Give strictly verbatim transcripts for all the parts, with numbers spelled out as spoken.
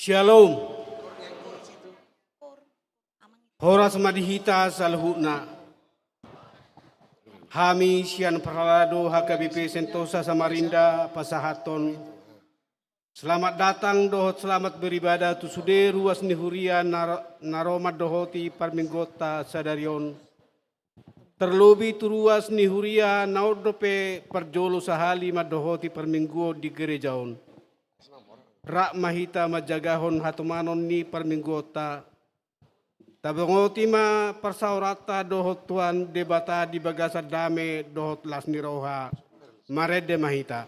Shalom. Horas ma di hita saluhutna. Hami sian parhalado H K B P Sentosa Samarinda pasahathon selamat datang dohot selamat beribadah tu sude ruas ni huria na, na ro mandohoti parmingguonta sadari on. Terlobi tu ruas ni huria na on dope parjolo sahali mandohoti parmingguon di gereja on. Rap ma hita manjagahon hatomanon ni parmingguonta. Tabongoti ma parsaoranta dohot Tuhan Debata di bagasan dame dohot las ni roha. Marende ma hita.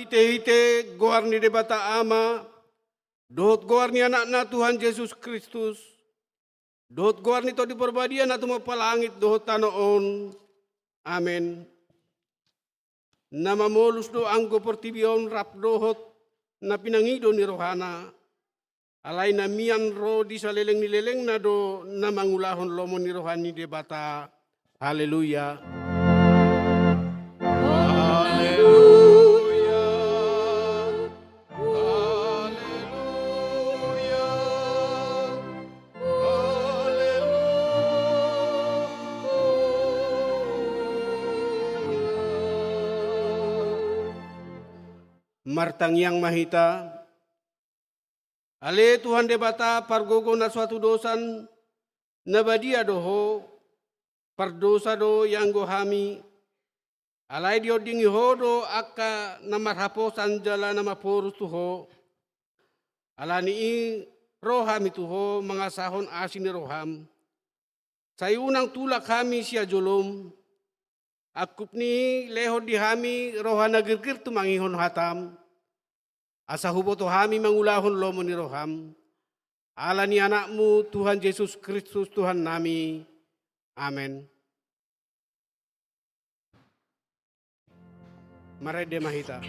Hite-hite goar ni Debata Ama, dohot goar ni Anakna Tuhan Jesus Kristus, dohot goar ni Tondi Parbadia na tumompa langit dohot tano on. Amen. Na mamolus do anggo portibi on rap dohot na pinangido ni rohana, alai na mian ro di saleleng ni lelengna do na mangulahon lomo ni roha ni Debata. Haleluya. Haleluya. Haleluya. Martangiang ma hita. Ale Tuhan Debata, pargogo na so hatudosan, na badia do Ho, pardosa do ianggo hami, alai diondingi Ho do angka na marhaposan jala na maporus tu Ho. Ala ni i ro hami tu Ho mangasahon asi ni roham. Sai unang tulak hami sian jolom. Angkup ni i lehon di hami roha na girgir tumangihon hatam, asa huboto hami mangulahon lomo ni roham. Ala ni Anakmu Tuhan Jesus Kristus Tuhannami. Amen. Marende ma hita.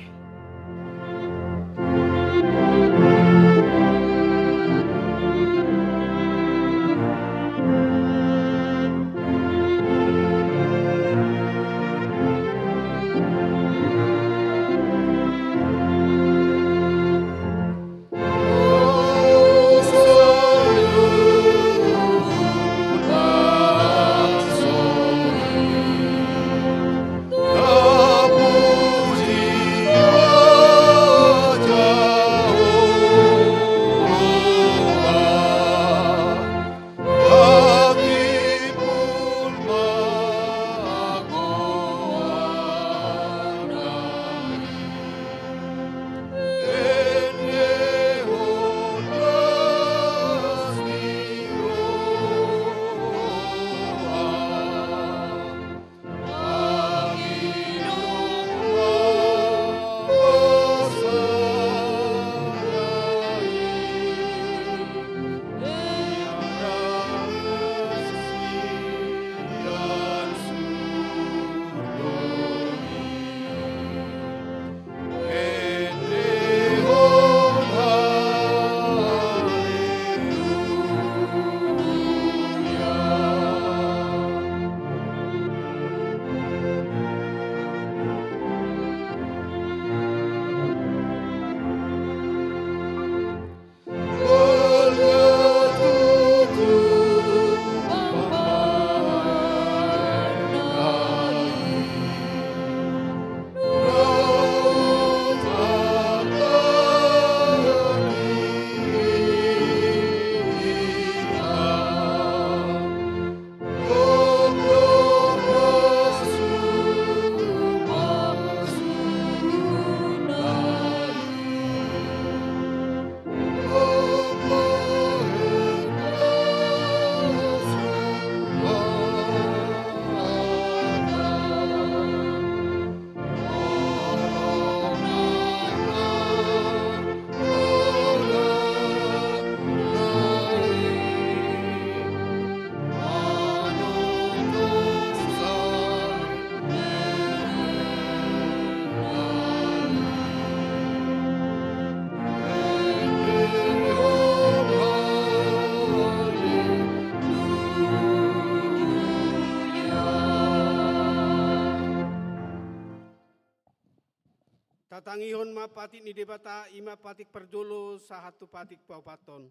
Tatangihon ma patik ni Debata, i ma patik parjolo sahat tu patik paopathon.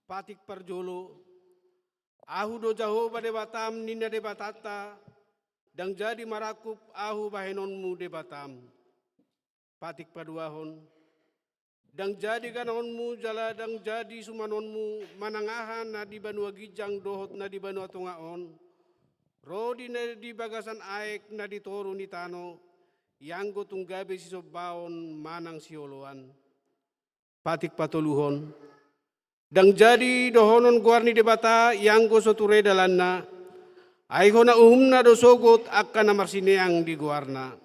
Patik parjolo. Ahu do Jahowa Debatam, ninna Debatanta, ndang jadi marangkup ahu bahenonmu Debatam. Patik paduahon. Ndang jadi ganonmu jala ndang jadi sumanonmu manang aha na di banua ginjang dohot na di banua tonga on, ro di na di bagasan aek na di toru ni tano, ianggo tung gabe sisombaon manang sioloan. Patik patoluhon. Ndang jadi dohonon goar ni Debata ianggo so ture dalanna, ai hona uhumna do sogot angka na marsineang di goarna.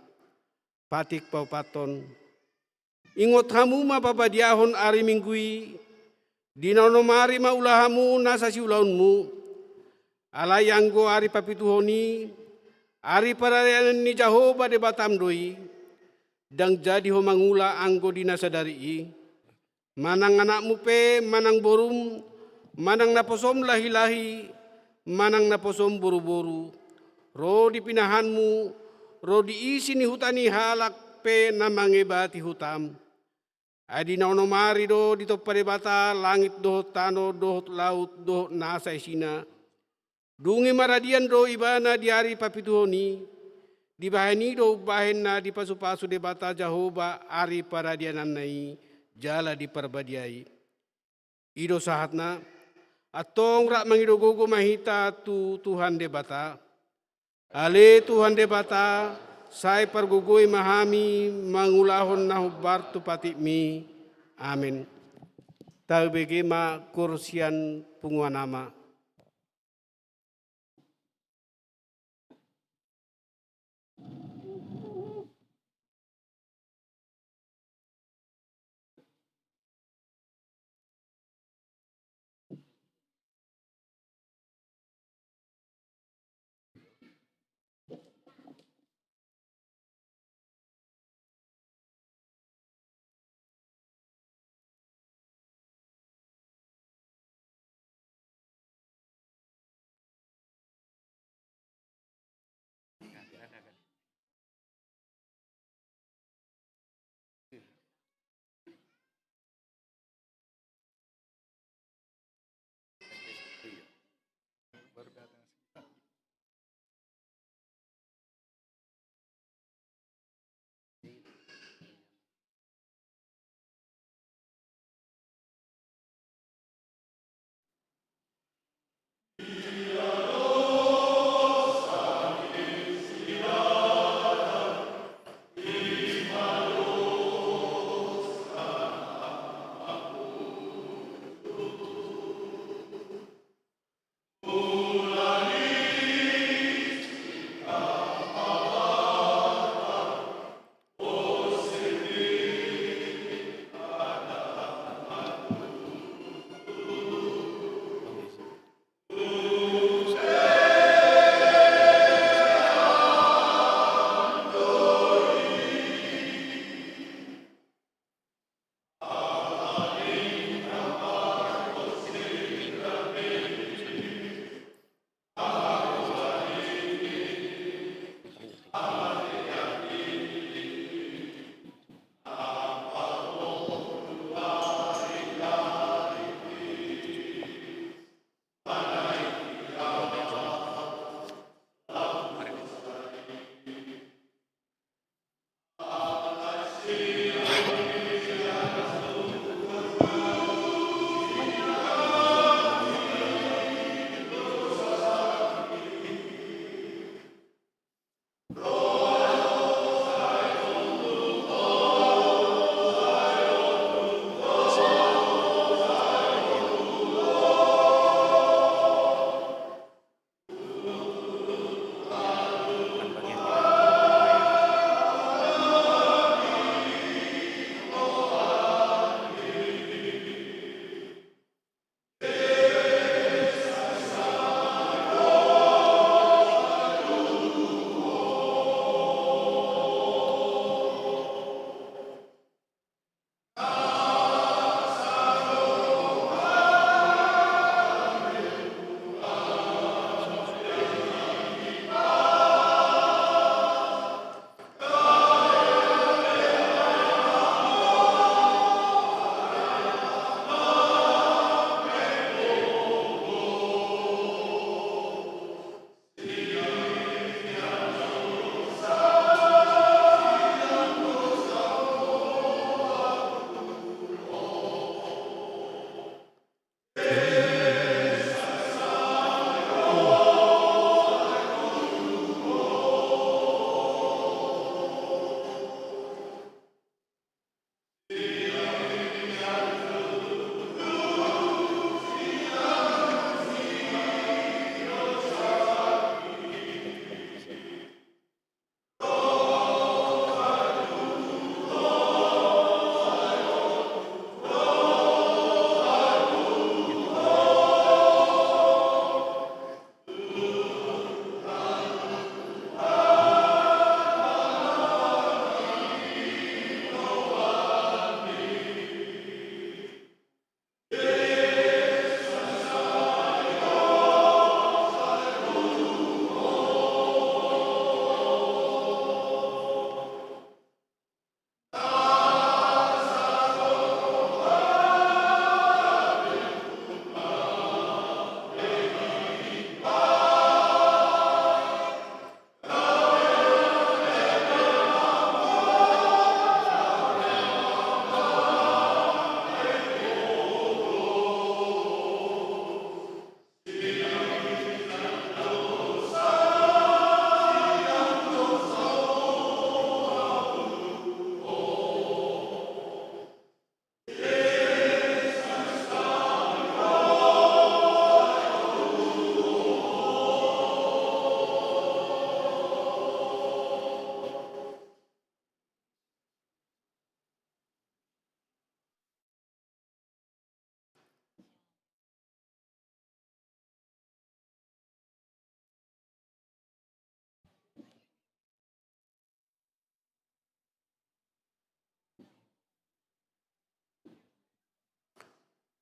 Patik paopathon. Ingot hamu ma pabadiahon ari Minggu i, di na onom ari ma ula hamu nasa siulaonmu. Alai anggo ari papituhon i, ari paradianan ni Jahowa Debatam do i, ndang jadi ho mangula anggo di na sadari i. Manang anakmu pe, manang borum, manang naposom lahi-lahi, manang naposom boru-boru, ro di pinahanmu, ro di isi ni huta ni halak pe na mangebati hutam. Ai di na onom ari do ditompa Debata langit dohot tano dohot laut dohot nasa isina. Dung i maradian do ibana di ari papituhon i, dibahen i do umbahen na dipasu-pasu Debata Jahowa ari paradiananna i, jala diparbadiai. I do sahatna, antong rap mangido gogo ma hita tu Tuhan Debata. Ale Tuhan Debata, sai pargogoi ma hami mangulahon na hombar tu patikmi. Amen. Tabege ma koor sian punguan ama.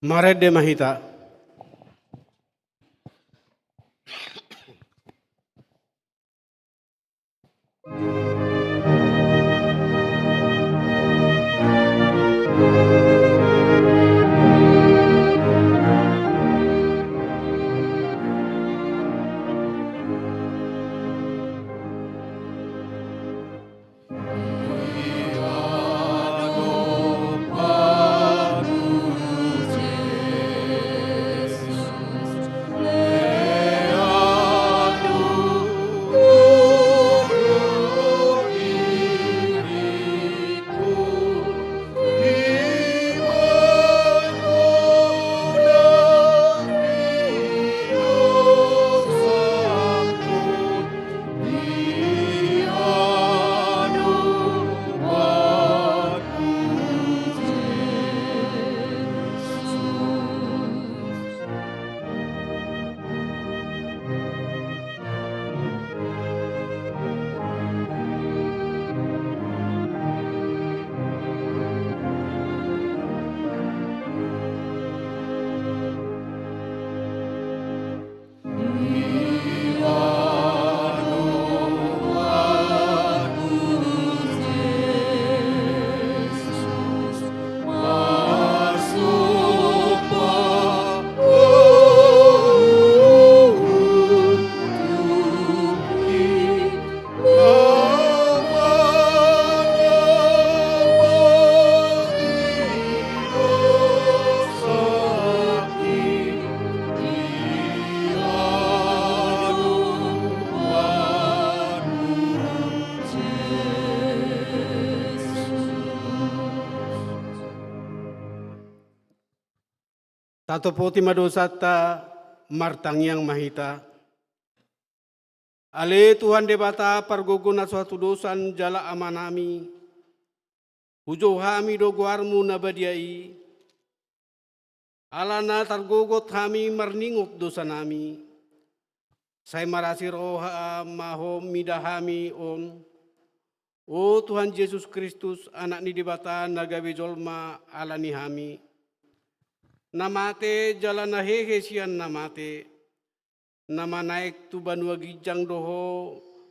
Marende ma hita. Tatopoti ma dosanta, martangiang ma hita. Ale Tuhan Debata, pargogo na so hatudosan jala Amanami, hujou hami do goarmu na badia i, ala na targogot hami marningot dosanami. Sai marasi roha ma Ho mida hami on, o Tuhan Jesus Kristus, Anak ni Debata na gabe jolma ala ni hami, na mate jala na hehe sian na mate, na manaek tu banua ginjang do Ho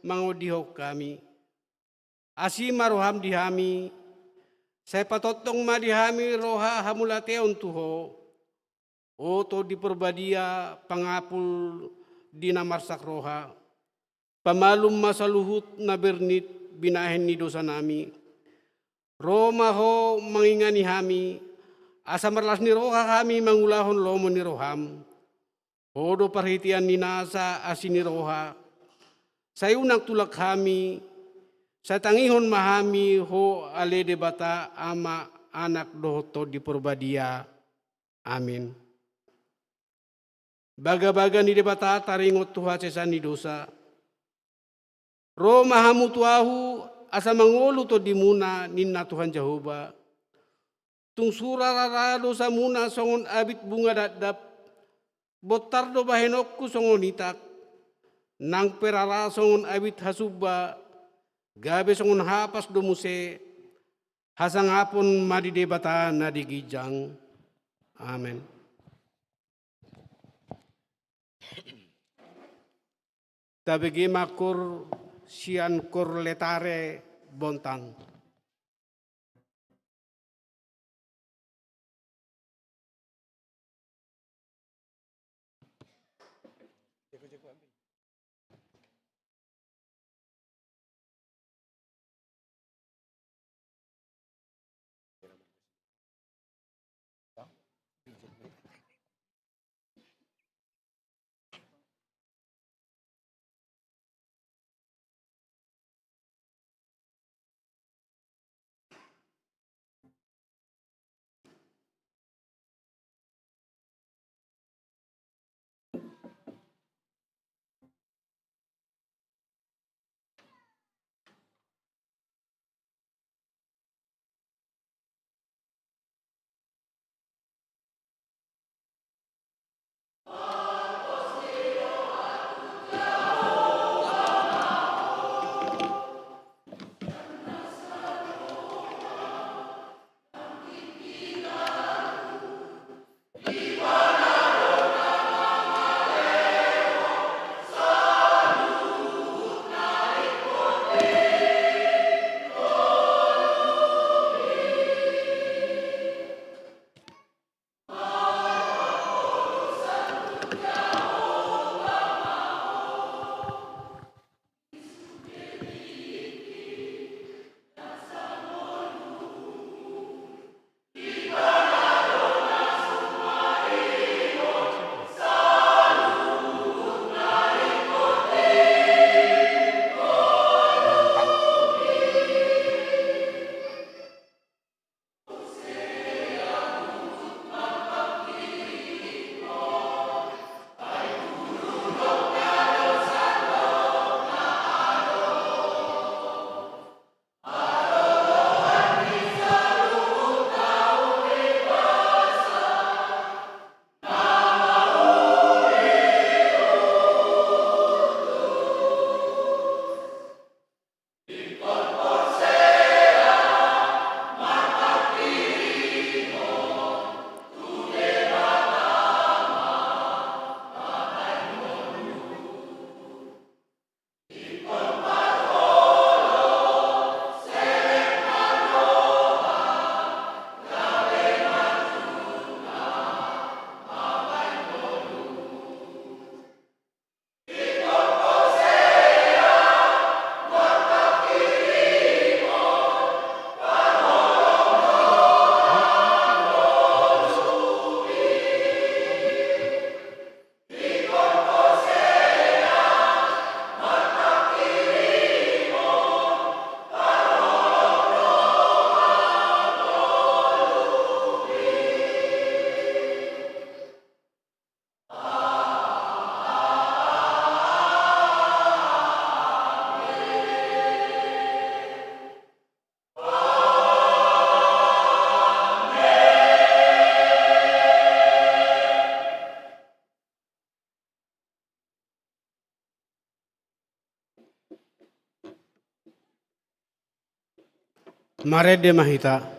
mangondihonon hami. Asi ma roham di hami, sai patongtong ma di hami roha hamauliateon tu Ho, o Tondi Porbadia, pangapul di na marsak roha. Pamalum ma saluhut na bernit binahen ni dosanami. Ro ma Ho mangingani hami, asa marlas ni roha hami mangulahon lomo ni roham. Ho do parhitean ni nasa asi ni roha. Sai unang tulak hami, sai tangihon ma hami Ho ale Debata Ama, Anak dohot Tondi Porbadia. Amin. Bagabaga ni Debata taringot tu hasesaan ni dosa. Ro ma hamu tu Ahu, asa mangolu tondimuna, ninna Tuhan Jahowa. Tung sura rara dosamuna songon abit bunga dakdak, bontar do bahenonku songon itak, nang pe rara songon abit hasumba, gabe songon hapas do muse, hasangapon ma di Debata na di ginjang. Amen. Tabege ma koor sian koor Letare Bontang. Marende ma hita.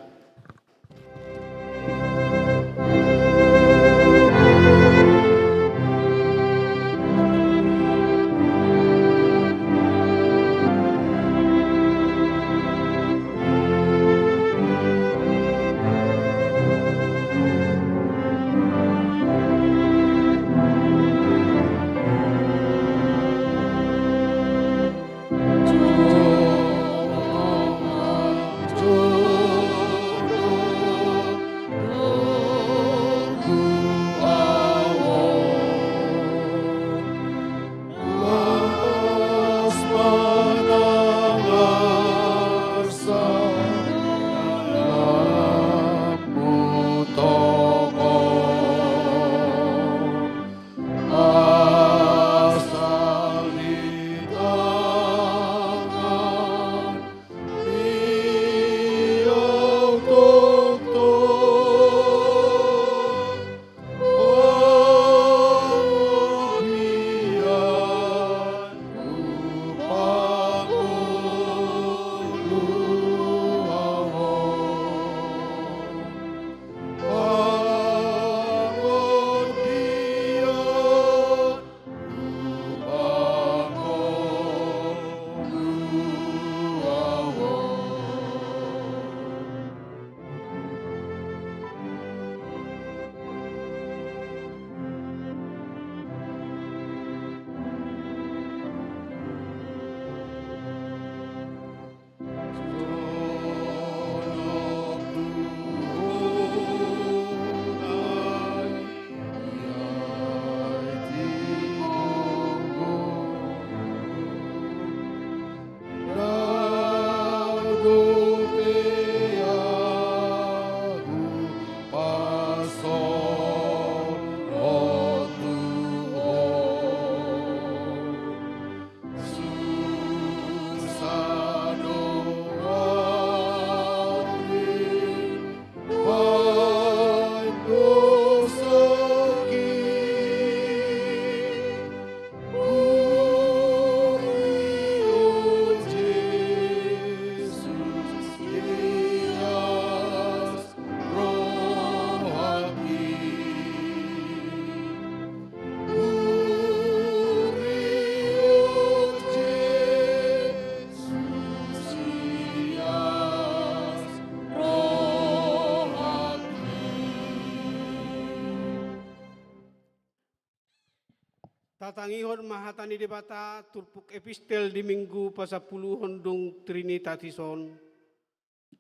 Tatangihon ma hata ni Debata, turpuk epistel di Minggu pasampuluhon dung Trinitatis on.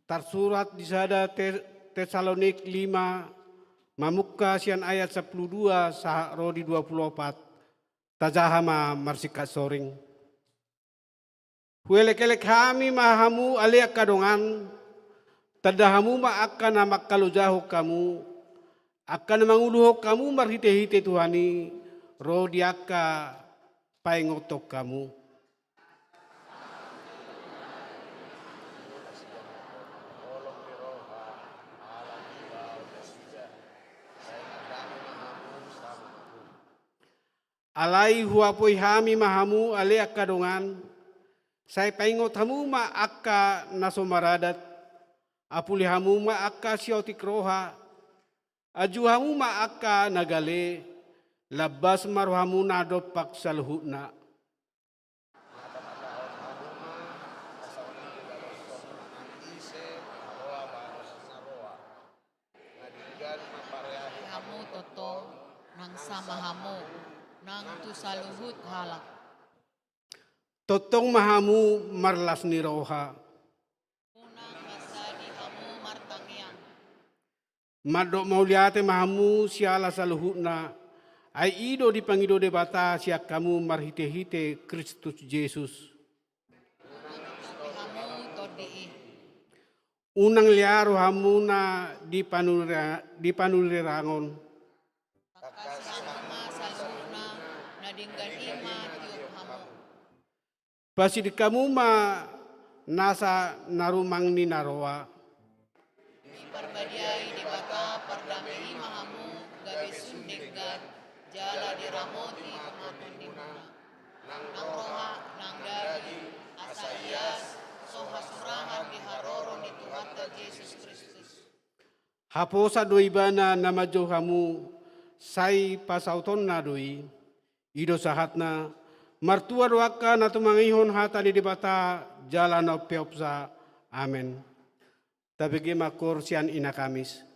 Tarsurat di sada Te-, Tesalonik lima, mamungka sian ayat sampulu dua sahat ro di dua pulu opat. Tajaha ma marsingkat soring. Huelek-elek hami ma hamu ale angka dongan, tanda hamu ma angka na mangkalojahon hamu, angka na manguluhon hamu marhite-hite Tuhan i, ro di angka paingothon hamu. Alai huapoi hami ma hamu ale angka dongan, sai paingot hamu ma angka na so maradat, apuli hamu ma angka siotik roha, aju hamu ma angka na gale, lambas ma rohamuna dompak saluhutna. Hamu tongtong nang sama hamu nang tu saluhut halak. Tongtong ma hamu marlas ni roha. Unang mansadi hamu martangiang. Mandok mauliate ma hamu siala saluhutna, ai i do dipangido Debata sian hamu marhite-hite Kristus Jesus. Unang isupi hamu tondi i. Unang lea rohamuna di panurira-, di panurirangon. Tangkasi hamu ma saluhutna, na denggan i ma tiop hamu. Pasiding hamu ma nasa na rumang ni na roa. Diparbadiai Debata pardame i ma hamu gabe sun denggan, jala diramoti ma tondimuna. Nang roha, nang daging, asa ias, so hasurahan di haroro ni Tuhan. Haposan do Ibana na manjou hamu, sai pasautonna do i. I do sahatna, martua do angka na tumangihon hata ni Debata jala na umpeopsa. Amen. Tabege ma angkor sian Ina Kamis.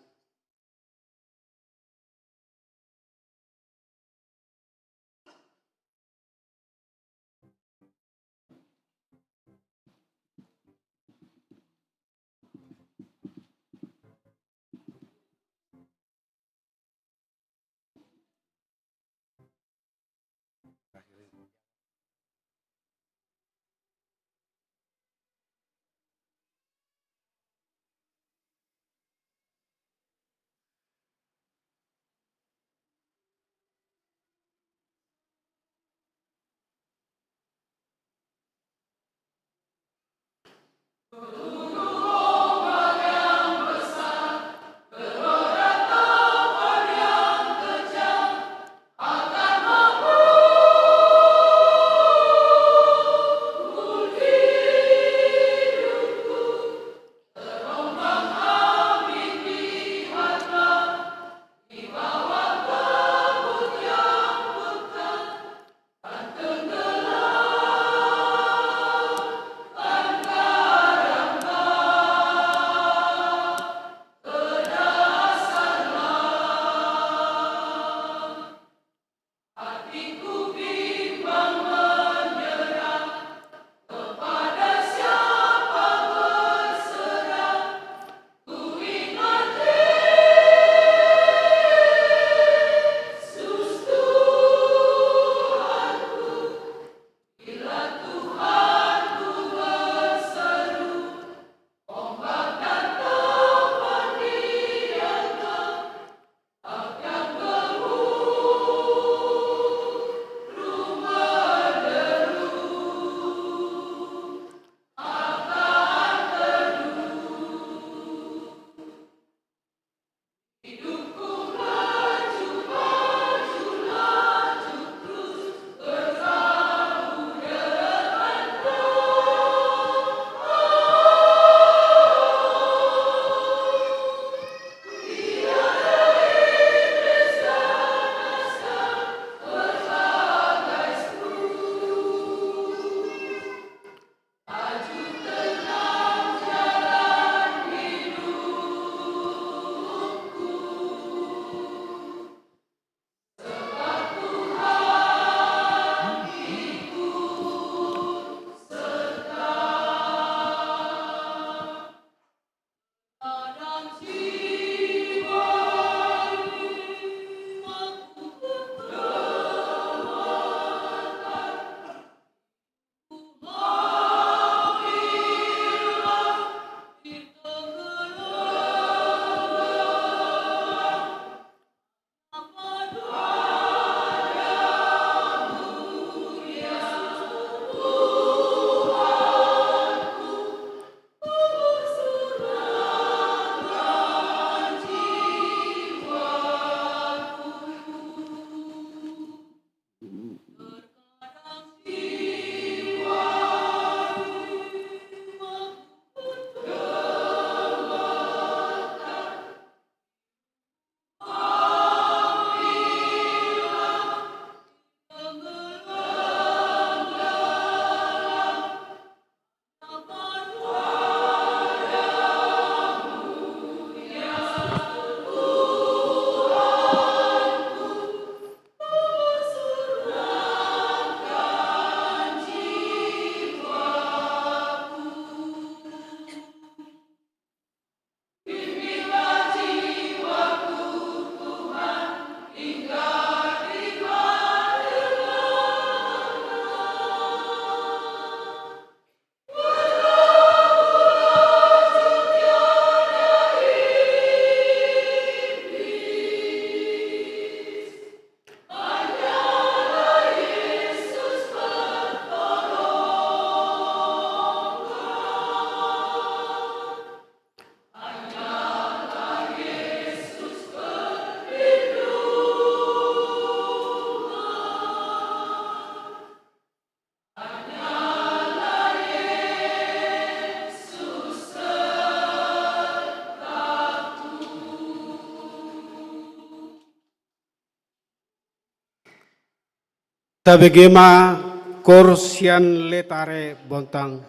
Tabege ma koor sian Letare Bontang.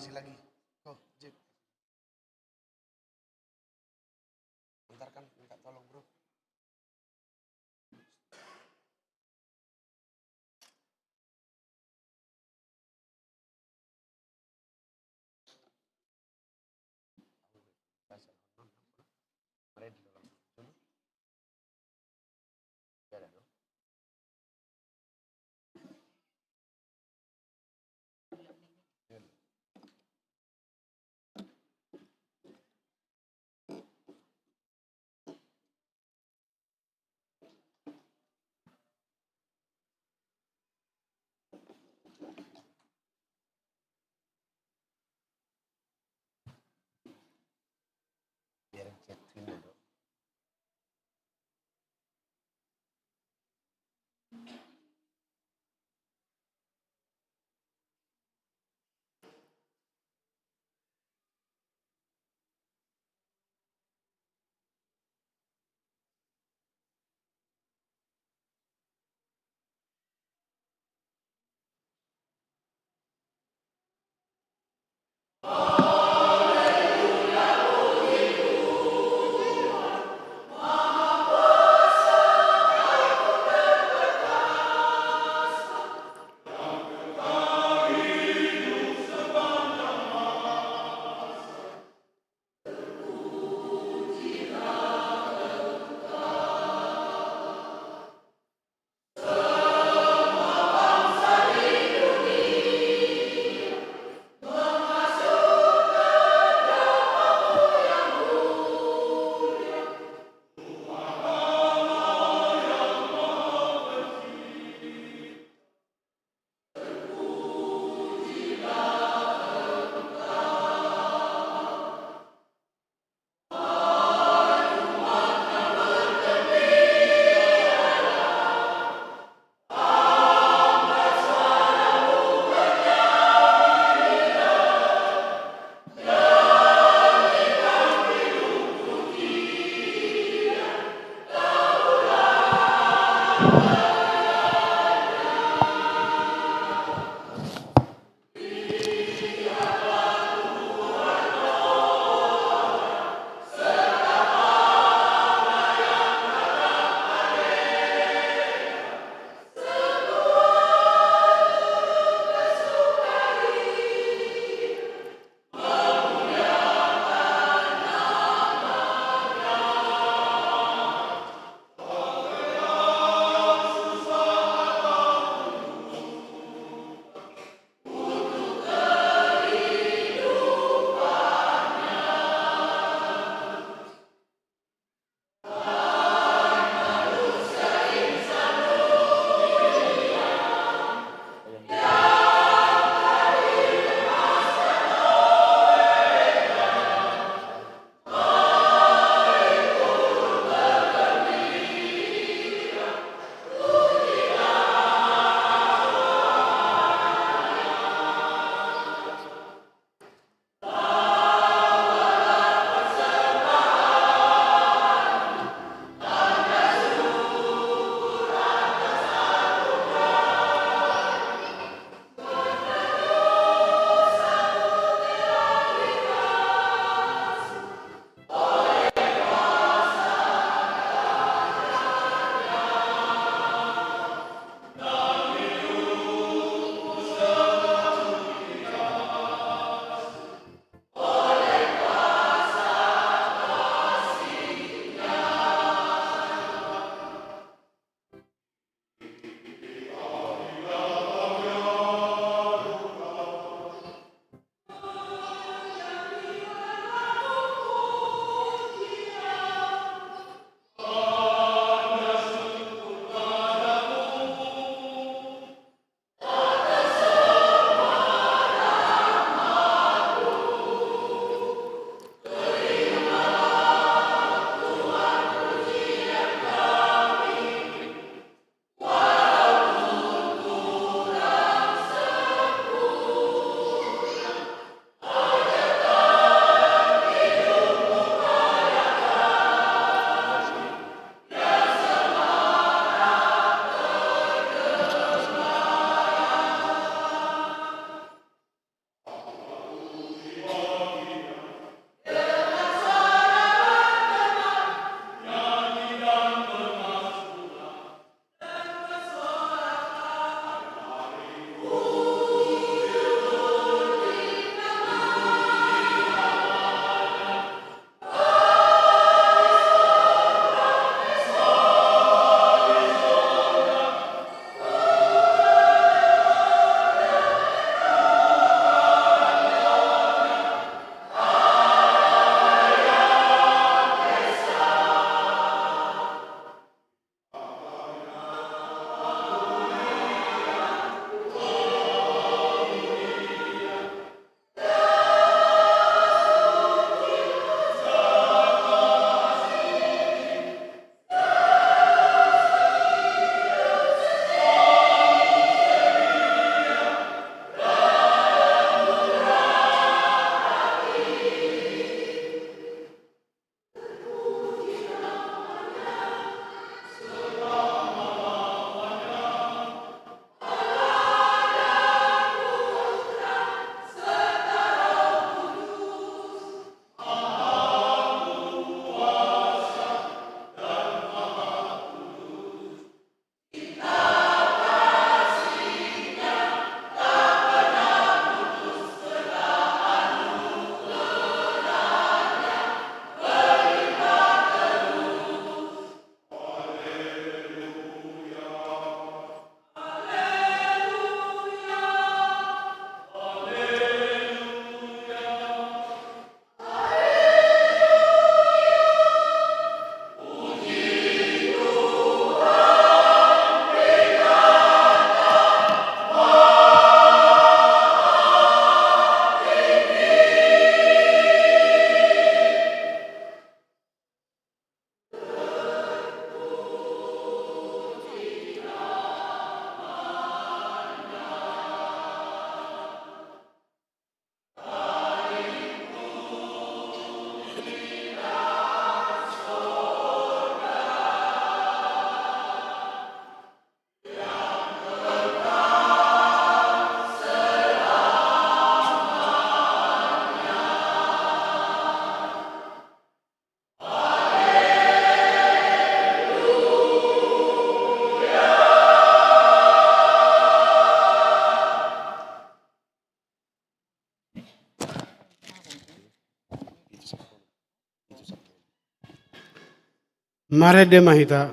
Marende ma hita.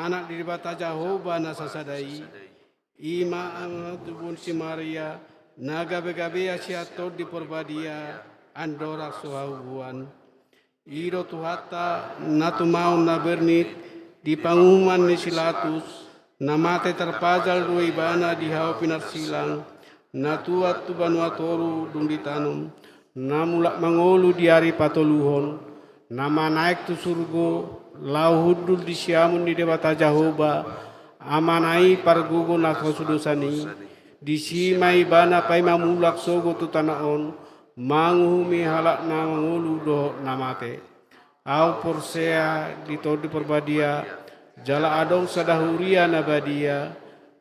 Anak ni Debata Jahowa na sasada i, i ma anak tubuan si Maria, na gabe-gabean sian Tondi Parbadia, andorang so haubuan. I do Tuhanta, na tumaon na bernit, di panguhuman ni si Pilatus, na mate tarpajal do ibana di hau pinarsilang, na tuat tu banua toru dung ditanom, na mulak mangolu di ari patoluhon, na manaek tu surgo, laho hundul di siamun ni Debata Jahowa, Amana i pargogo na so dosan i, disi ma ibana paima mulak sogot tu tano on, manguhumi halak na mangolu dohot na mate. Ahu porsea di Tondi Parbadia, jala adong sada huria na badia,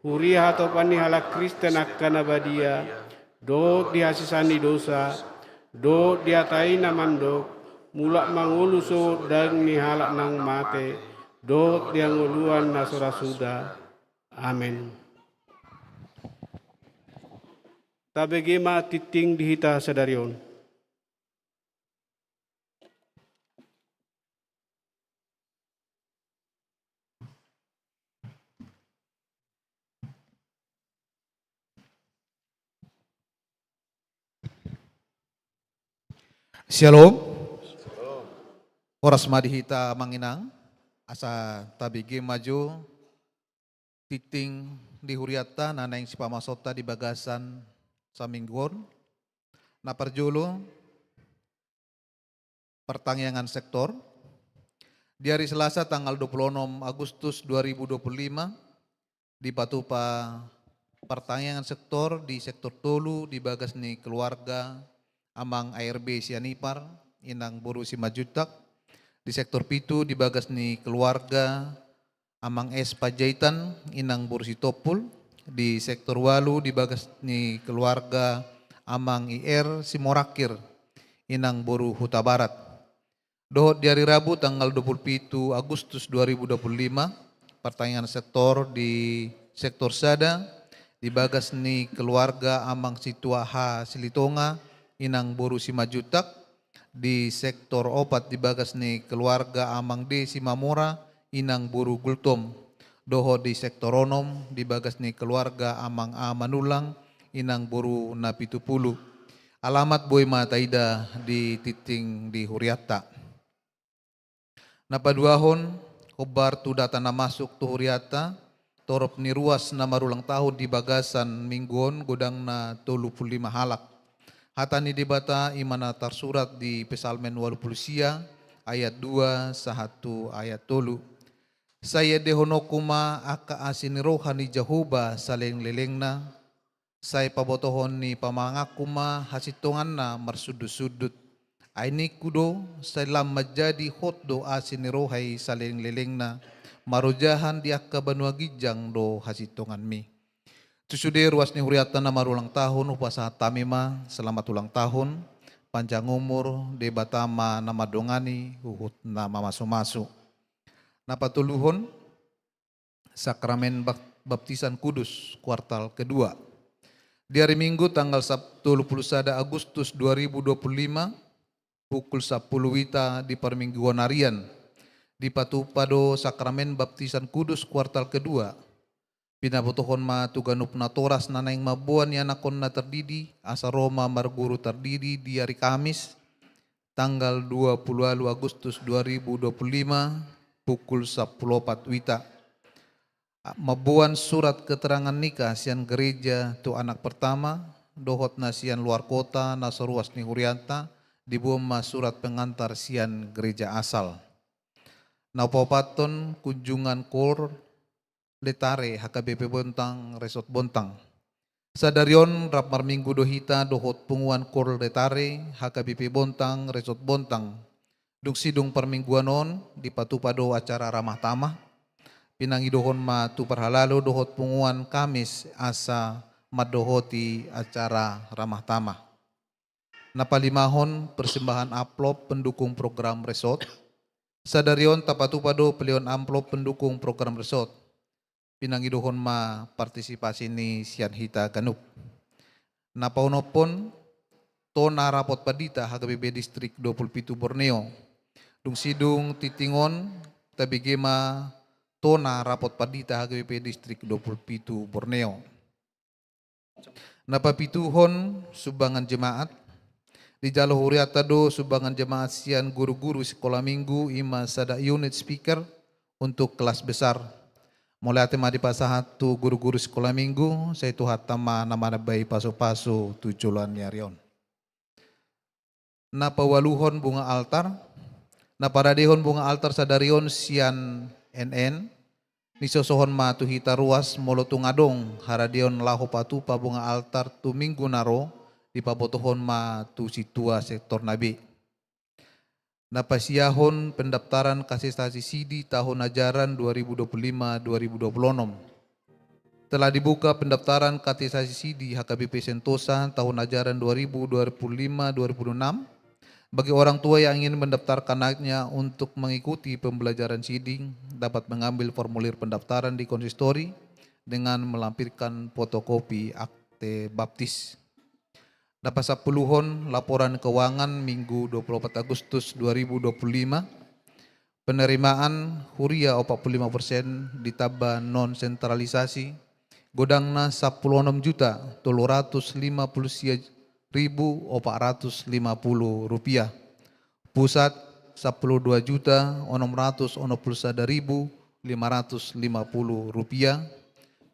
huria hatopan ni halak Kristen angka na badia, dohot di hasesaan ni dosa, dohot di hata i na mandok, mulak mangolu sogot daging ni halak naung mate, dohot di hangoluan na so ra suda. Amen. Tabege ma tingting di hita sadari on. Syalom. Horas ma di hita amang inang, asa tabege ma jo tingting di hurianta na naeng sipamasonta di bagasan saminggu on. Na parjolo, partangiangan sektor. Di ari Selasa tanggal dua puluh enam Agustus dua ribu dua puluh lima, dipatupa partangiangan sektor di sektor tolu di bagas ni keluarga amang A R B Sianipar, inang boru Simanjuntak, di sektor pitu di bagas ni keluarga amang S Panjaitan, inang boru Sitompul, di sektor ualu di bagas ni keluarga amang I R Simorangkir, inang boru Hutabarat. Dohot di ari Rabu tanggal dua puluh pitu Agustus dua ribu dua puluh lima, partangiangan sektor di sektor sada, di bagas ni keluarga amang Situa H Silitonga, inang boru Simanjuntak, di sektor opat di bagas ni keluarga amang D Simamora, inang boru Gultom, dohot di sektor onom di bagas ni keluarga amang A Manullang, inang boru Napitupulu. Alamat boi ma taida di tingting di hurianta. Na paduahon, hombar tu data na masuk tu hurianta, torop ni ruas na marulang tahun di bagasan minggu on godangna tolu pulu lima halak. Hata ni Debata i ma na tarsurat di Psalmen ualu pulu sia, ayat dua sahat tu ayat tolu. Sai endehononku ma angka asi ni roha ni Jahowa saleleng-lelengna, sai pabotohon ni pamanganku ma hasintonganna marsundut-sundut. Ai ningku do, sai lam manjadi hot do asi ni roha i saleleng-lelengna, marojahan di angka banua ginjang do hasintonganmi. Tu sude ruas ni hurianta na marulang tahun, hupasahat hami ma selamat ulang tahun, panjang umur, Debata ma na mandongani huhut na mamasu-masu. Na patoluhon, Sakramen Bap-, Baptisan Kudus, kuartal kedua. Di ari Minggu tanggal sap-, tolu pulu sada Agustus dua ribu dua pulu lima, pukul sapuluh wita di parmingguan arian, Dipatupa do sakramen baptisan kudus kuartal kedua. Pinabotohon ma tu ganup natoras na naeng mamboan ianakhonna tardidi, asa ro ma marguru tardidi di ari Kamis, tanggal dua puluh ualu Agustus dua ribu dua puluh lima, pukul sampulu opat wita. Mamboan surat keterangan nikah sian gereja tu anak pertama, dohot na sian luar kota na so ruas ni hurianta, diboan ma surat pengantar sian gereja asal. Na paopathon, kunjungan Kor Letare H K B P Bontang, Resort Bontang. Sadari on rap marminggu do hita dohot punguan Kor Letare H K B P Bontang, Resort Bontang. Dung sidung parmingguan on, dipatupa do acara ramah tamah. Pinangidohon ma tu parhalado dohot punguan Kamis asa mandohoti acara ramah tamah. Na palimahon, persembahan amplop pendukung program Resort. Sadari on tapatupa do peleon amplop pendukung program Resort. Pinangidohon ma partisipasi ni sian hita ganup. Na paonomhon, tona rapot pandita H K B P Distrik dua puluh pitu Borneo. Dung sidung tingting on, tabege ma tona rapot pandita H K B P Distrik dua puluh pitu Borneo. Na papituhon, sumbangan jemaat. Dijalo hurianta do sumbangan jemaat sian guru-guru sikola minggu, i ma sada unit speaker untuk kelas besar. Mauliate ma dipasahat tu guru-guru sikola minggu, sai Tuhanta ma na manambai pasu-pasu tu joloan ni ari on. Na paualuhon, bunga altar. Na paradehon bunga altar sadari on sian N N. Nisosohon ma tu hita ruas, molo tung adong haradeon laho patupa bunga altar tu minggu na ro, dipabotohon ma tu sintua sektor na be. Na pasiahon, pendaftaran katekisasi sidi tahun ajaran dua ribu dua puluh lima dua ribu dua puluh enam. Telah dibuka pendaftaran katekisasi sidi H K B P Sentosa tahun ajaran dua ribu dua puluh lima dua ribu dua puluh enam. Bagi orang tua yang ingin mendaftarkan anaknya untuk mengikuti pembelajaran sidi, dapat mengambil formulir pendaftaran di konsistori dengan melampirkan fotokopi akte baptis. Na pasampuluhon, laporan keuangan minggu dua puluh opat Agustus dua ribu dua puluh lima. Penerimaan huria opat puluh lima persen ditamba non sentralisasi, godangna sampulu onom juta tolu ratus lima puluh sia ribu opat ratus lima puluh rupiah. Pusat, sampulu dua juta onom ratus onom puluh sada ribu lima ratus lima puluh rupiah.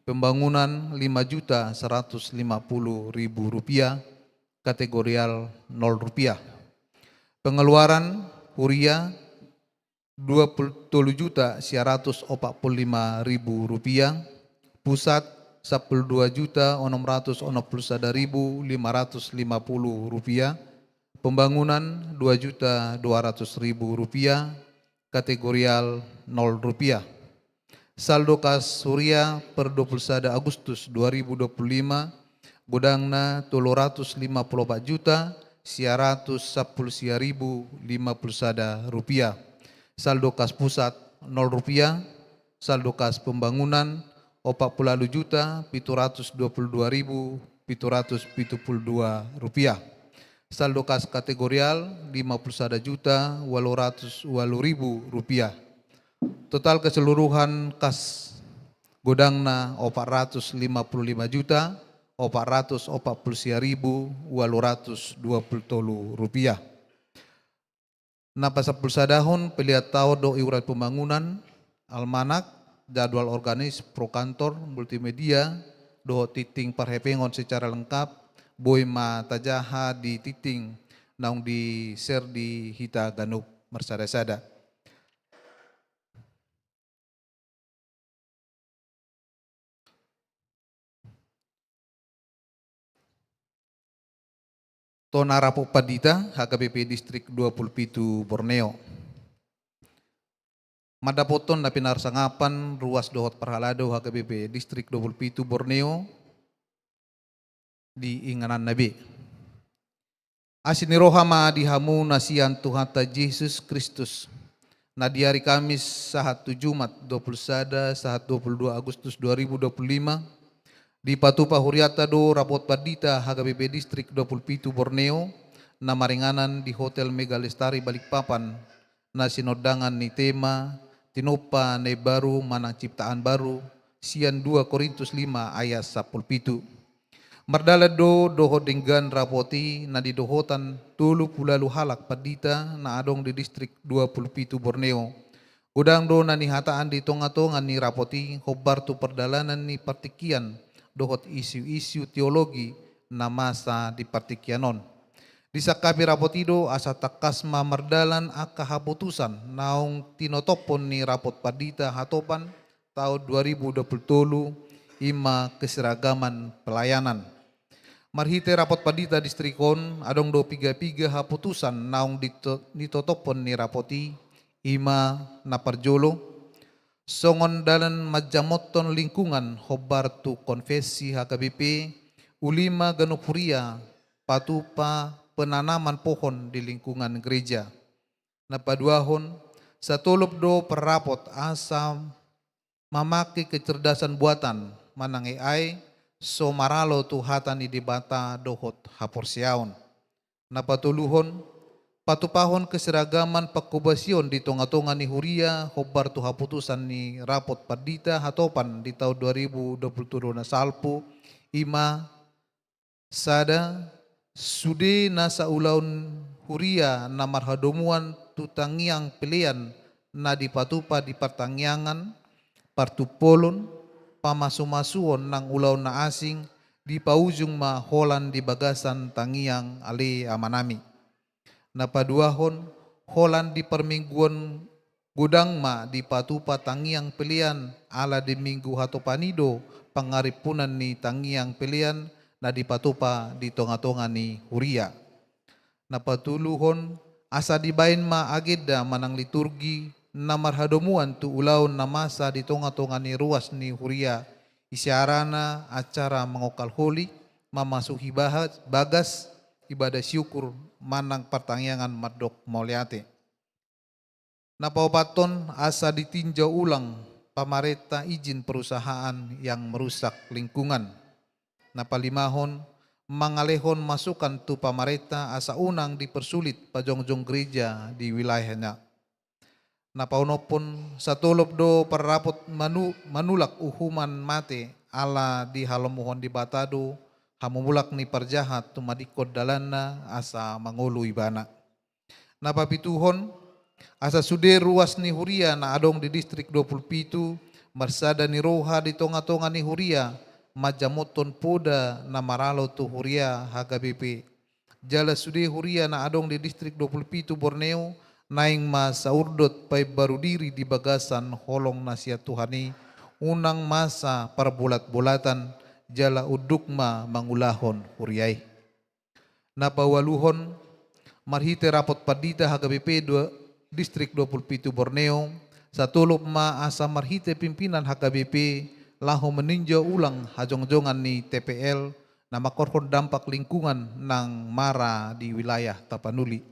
Pembangunan, lima juta seratus lima puluh ribu rupiah. Kategorial, nol rupiah. Pengeluaran, huria, dua puluh tolu juta sia ratus opat puluh lima ribu rupiah. Pusat, sampulu dua juta onom ratus onom puluh sada ribu lima ratus lima puluh rupiah. Pembangunan, dua juta dua ratus ribu rupiah. Kategorial, nol rupiah. Saldo kas huria per dua puluh sada Agustus dua ribu dua puluh lima, godangna tolu ratus lima puluh opat juta sia ratus sampulu sia ribu lima puluh sada rupiah. Saldo kas pusat, nol rupiah. Saldo kas pembangunan, opat puluh ualu juta pitu ratus dua puluh dua ribu pitu ratus pitu puluh dua rupiah. Saldo kas kategorial, lima puluh sada juta ualu ratus ualu ribu rupiah. Total keseluruhan kas godangna, opat ratus lima puluh lima juta opat ratus opat puluh sia ribu ualu ratus dua puluh tolu rupiah. Na pasampulu sadahon, pelean taon dohot iuran pembangunan, almanak, jadwal organis, prokantor, multimedia, dohot tingting parhepengon secara lengkap, boi ma tajaha di tingting naung di-share di hita ganup marsada-sada. Tona rapot pandita H K B P Distrik dua puluh pitu Borneo. Mandapothon na pinarsangapan ruas dohot parhalado H K B P Distrik dua puluh pitu Borneo di ingananna be. Asi ni roha ma di hamu na sian Tuhanta Jesus Kristus, na di ari Kamis sahat tu Jumat dua puluh sada sahat dua puluh dua Agustus dua ribu dua puluh lima, dipatupa hurianta do rapot pandita H K B P Distrik dua puluh pitu Borneo, na maringanan di Hotel Mega Lestari Balikpapan, na sinondangan ni tema tinompa na imbaru manang ciptaan baru, sian dua Korintus lima ayat sampulu pitu. Mardalan do dohot denggan rapot i na nidohotan tolu pulu ualu halak pandita na adong di distrik dua pulu pitu Borneo. Godang do na nihataan di tonga-tonga ni rapot i hombar tu pardalanan ni partingkian dohot isu-isu teologi na masa di partingkian on. Disangkapi rapot i do asa tangkas ma mardalan angka haputusan naung tinotophon ni rapot pandita hatopan taon dua ribu dua puluh tolu, i ma keseragaman pelayanan. Marhite rapot pandita distrik on, adong do piga-piga haputusan naung dito-, nitotophon ni rapot i, i ma na parjolo, songon dalan manjamothon lingkungan hombar tu konvensi H K B P, uli ma ganup huria patupa penanaman pohon di lingkungan gereja. Na paduahon, satolop do parrapot asa mamake kecerdasan buatan manang A I so maralo tu hata ni Debata dohot haporseaon. Na patoluhon, patupahon keseragaman pangkobasion di tonga-tonga ni huria hombar tu haputusan ni rapot pandita hatopan di taon dua ribu dua puluh tolu na salpu, i ma sada, sude nasa ulaon huria na marhadomuan tu tangiang pelean na dipatupa di partangiangan, partumpolon, pamasu-masuon nang ulaon na asing, dipaujung ma holan di bagasan tangiang ale amanami. Na paduahon, holan di parmingguon godang ma dipatupa tangiang pelean, ala di minggu hatopan i do pangarimpunan ni tangiang pelean na dipatupa di tonga-tonga ni huria. Na patoluhon, asa dibaen ma agenda manang liturgi na marhadomuan tu ulaon na masa di tonga-tonga ni ruas ni huria, ise arana acara mangongkal holi, mamasuhi baha-, bagas, ibadah syukur, manang partangiangan mandok mauliate. Na paopathon, asa ditinjau ulang pamarenta izin perusahaan yang merusak lingkungan. Na palimahon, mangalehon masukan tu pamarenta asa unang dipersulit pajongjong gereja di wilayahna. Na paonomhon, satolop do parrapot manu-, manulak uhuman mate ala dihalomohon Debata do hamumulak ni parjahat tumadingkon dalanna asa mangolu ibana. Na papituhon, asa sude ruas ni huria na adong di distrik dua puluh pitu marsada ni roha di tonga-tonga ni huria manjamothon poda na maralo tu huria H K B P. Jala sude huria na adong di distrik dua puluh pitu Borneo, naeng ma saurdot paimbaru diri di bagasan holong na sian Tuhan i, unang masa parbolat-bolatan, jala unduk ma mangulahon huria i. Na paualuhon, marhite rapot pandita H K B P dua, distrik dua puluh pitu Borneo, satolop ma asa marhite pimpinan H K B P laho meninjau ulang hajongjongan ni T P L, na mangkorhon dampak lingkungan nang mara di wilayah Tapanuli.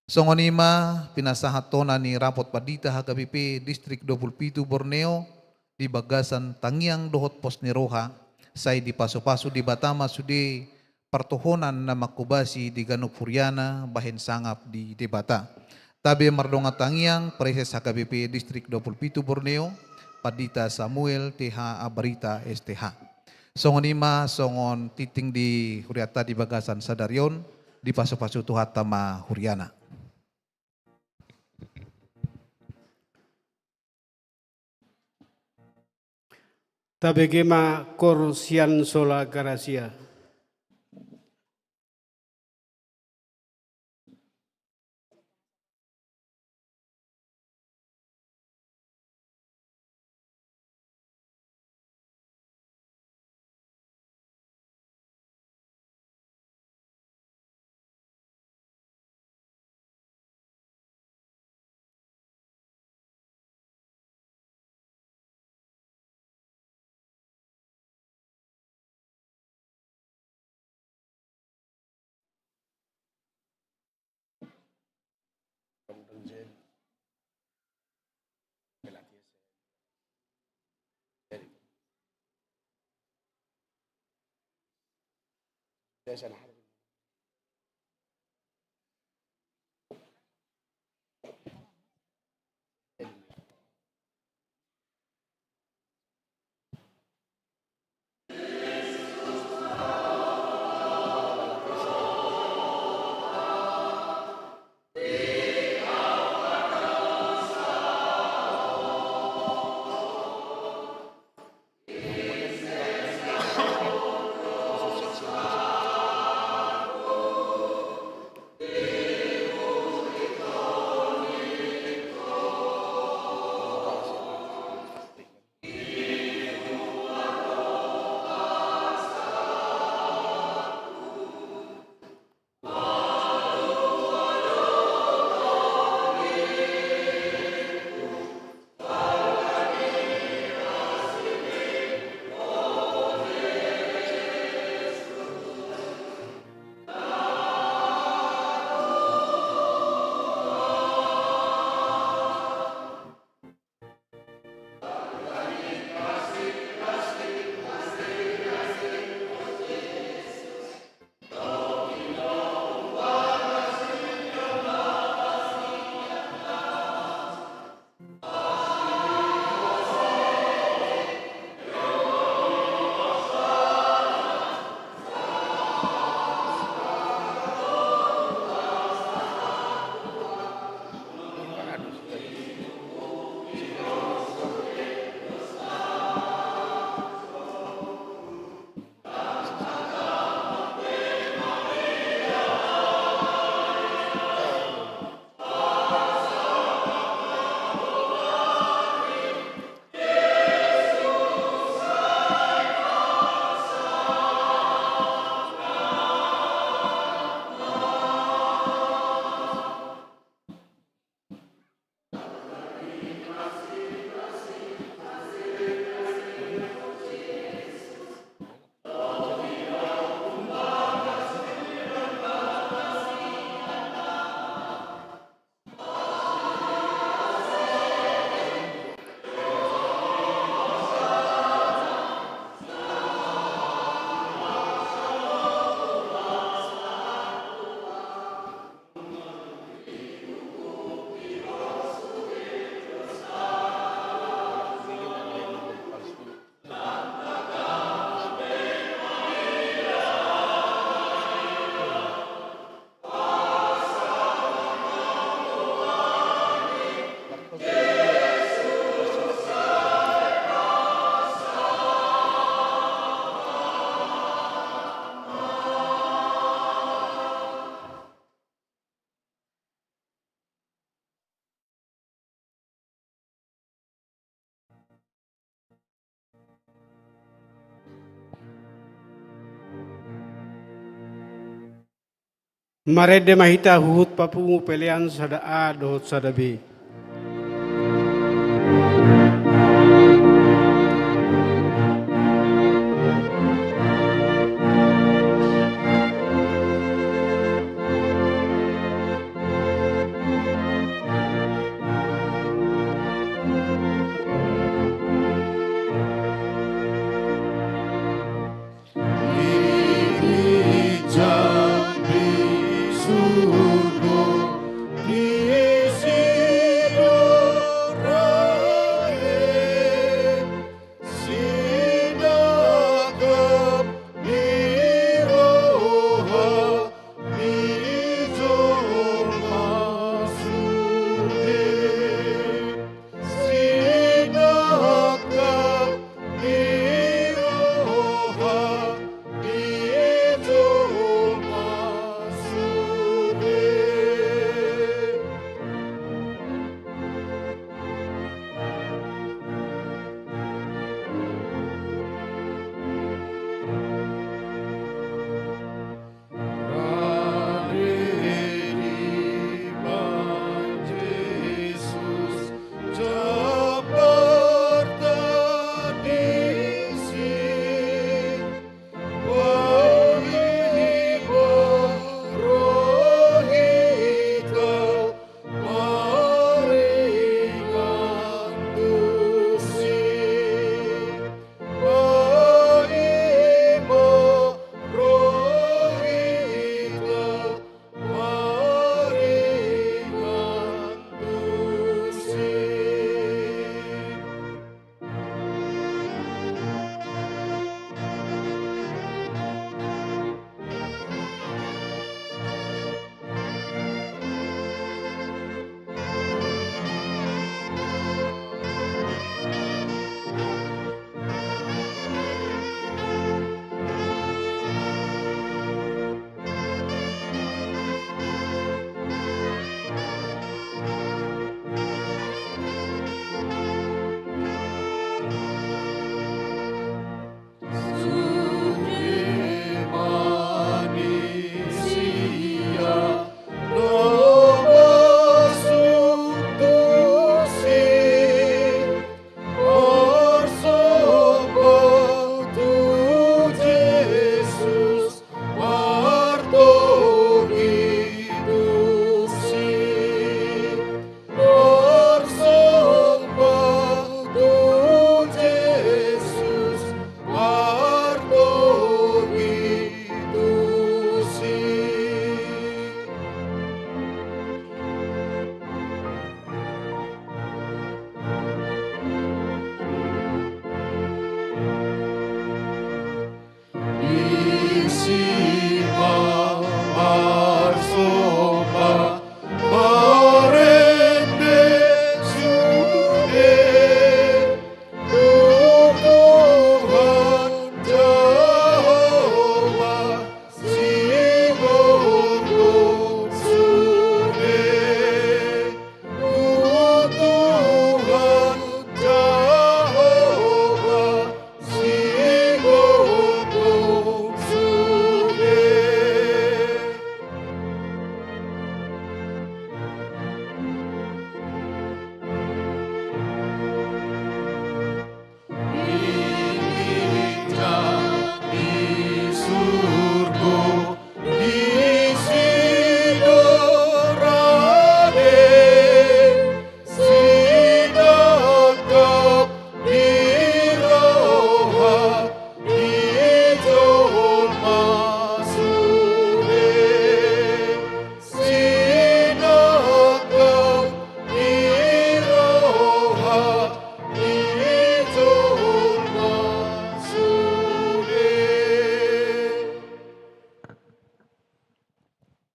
Songon i ma pinasahat tona ni rapot pandita H K B P distrik dua puluh pitu Borneo di bagasan tangiang dohot pos ni roha, sai dipasupasu Debata ma sude partohonan na mangkobasi di ganup huriana bahen sangap di Debata. Tabe mardongan tangiang, Praeses H K B P distrik dua puluh pitu Borneo, Pandita Samuel T H Abarita S T H. Songon i ma songon tingting di hurianta di bagasan sadari on, dipasupasu Tuhanta ma huriana. Tabege ma koor sian Sola Gratia. Marende ma hita huhut papungu pelean sada A dohot sada B.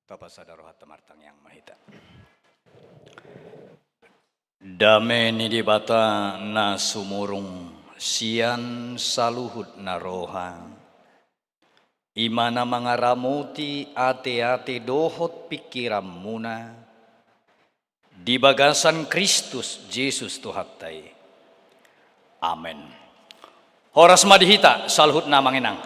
Tapasada rohanta, martangiang ma hita. Dame ni Debata na sumurung sian saluhut na roha, i ma na mangaramoti ateate dohot pingkiranmuna di bagasan Kristus Jesus Tuhanta i. Amen. Horas ma di hita saluhutna, Amang Inang.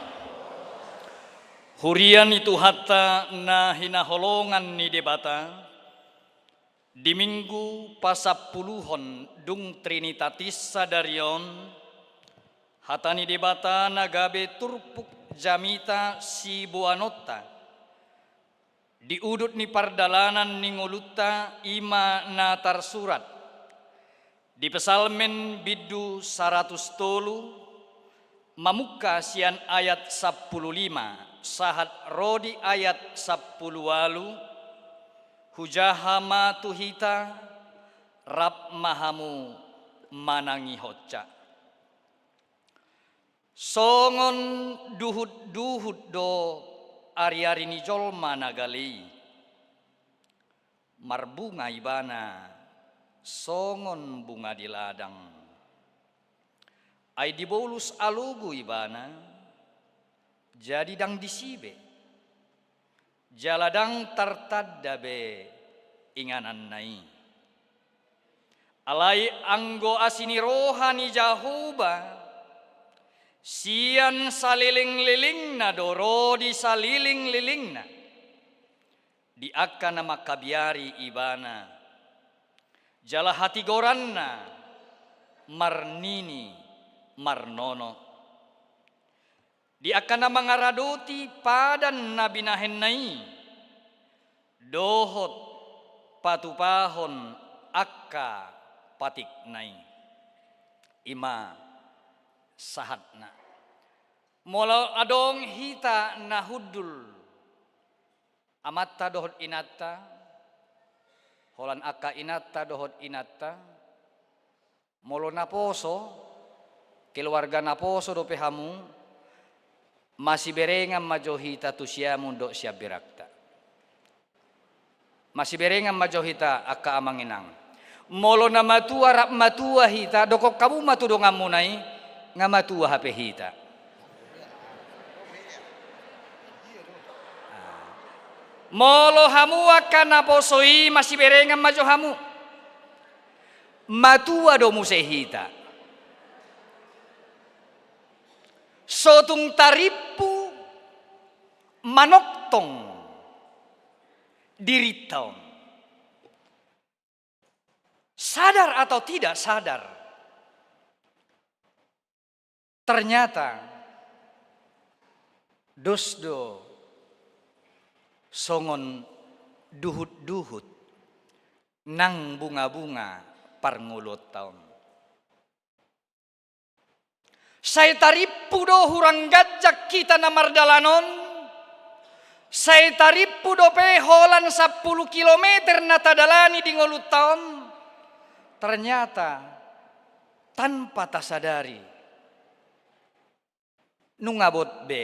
Huria ni Tuhanta na hinaholongan ni Debata, di Minggu pasampuluhon dung Trinitatis sadari on, hata ni Debata na gabe turpuk jamita siboanonta, di udut ni pardalanan ni ngolunta, i ma na tarsurat di Psalmen bindu saratus tolu, mamungka sian ayat sampulu lima sahat ro di ayat sampulu ualu: Hujaha ma tu hita, rap ma hamu manangihonsa. Songon duhut-duhut do ari-ari ni jolma na gale i. Marbunga ibana songon bunga di ladang. Ai dibolus alogo ibana, jadi ndang disi be, jala ndang tartanda be ingananna i. Alai anggo asi ni roha ni Jahowa sian saleleng-lelengna do ro di saleleng-lelengna, di angka na mangkabiari ibana, jala hatigoranna marnini marnono. Di angka na mangaradoti padan na binahenna i, dohot patupahon angka patikna i. I ma sahatna. Molo adong hita na hundul, amanta dohot inanta, holan angka inanta dohot inanta, molo naposo, keluarga naposo dope hamu, masiberengan ma jo hita tu siamun dohot siamberangta. Masiberengan ma jo hita angka amang inang. Molo na matua rap matua hita, dokkon hamu ma tu donganmuna i, nga matua hape hita. Molo hamu angka naposo i, masiberengan ma jo hamu. Matua do muse hita. So tung tarimpu manongtong dirinta on. Sadar atau tidak sadar, ternyata dos do songon duhut-duhut nang bunga-bunga parngoluonta on. Sai tarimpu do hurang ganjang hita na mardalan on, sai tarimpu dope holan sampulu kilometer na tadalani di ngolunta on, ternyata tanpa tasadari nunga bot be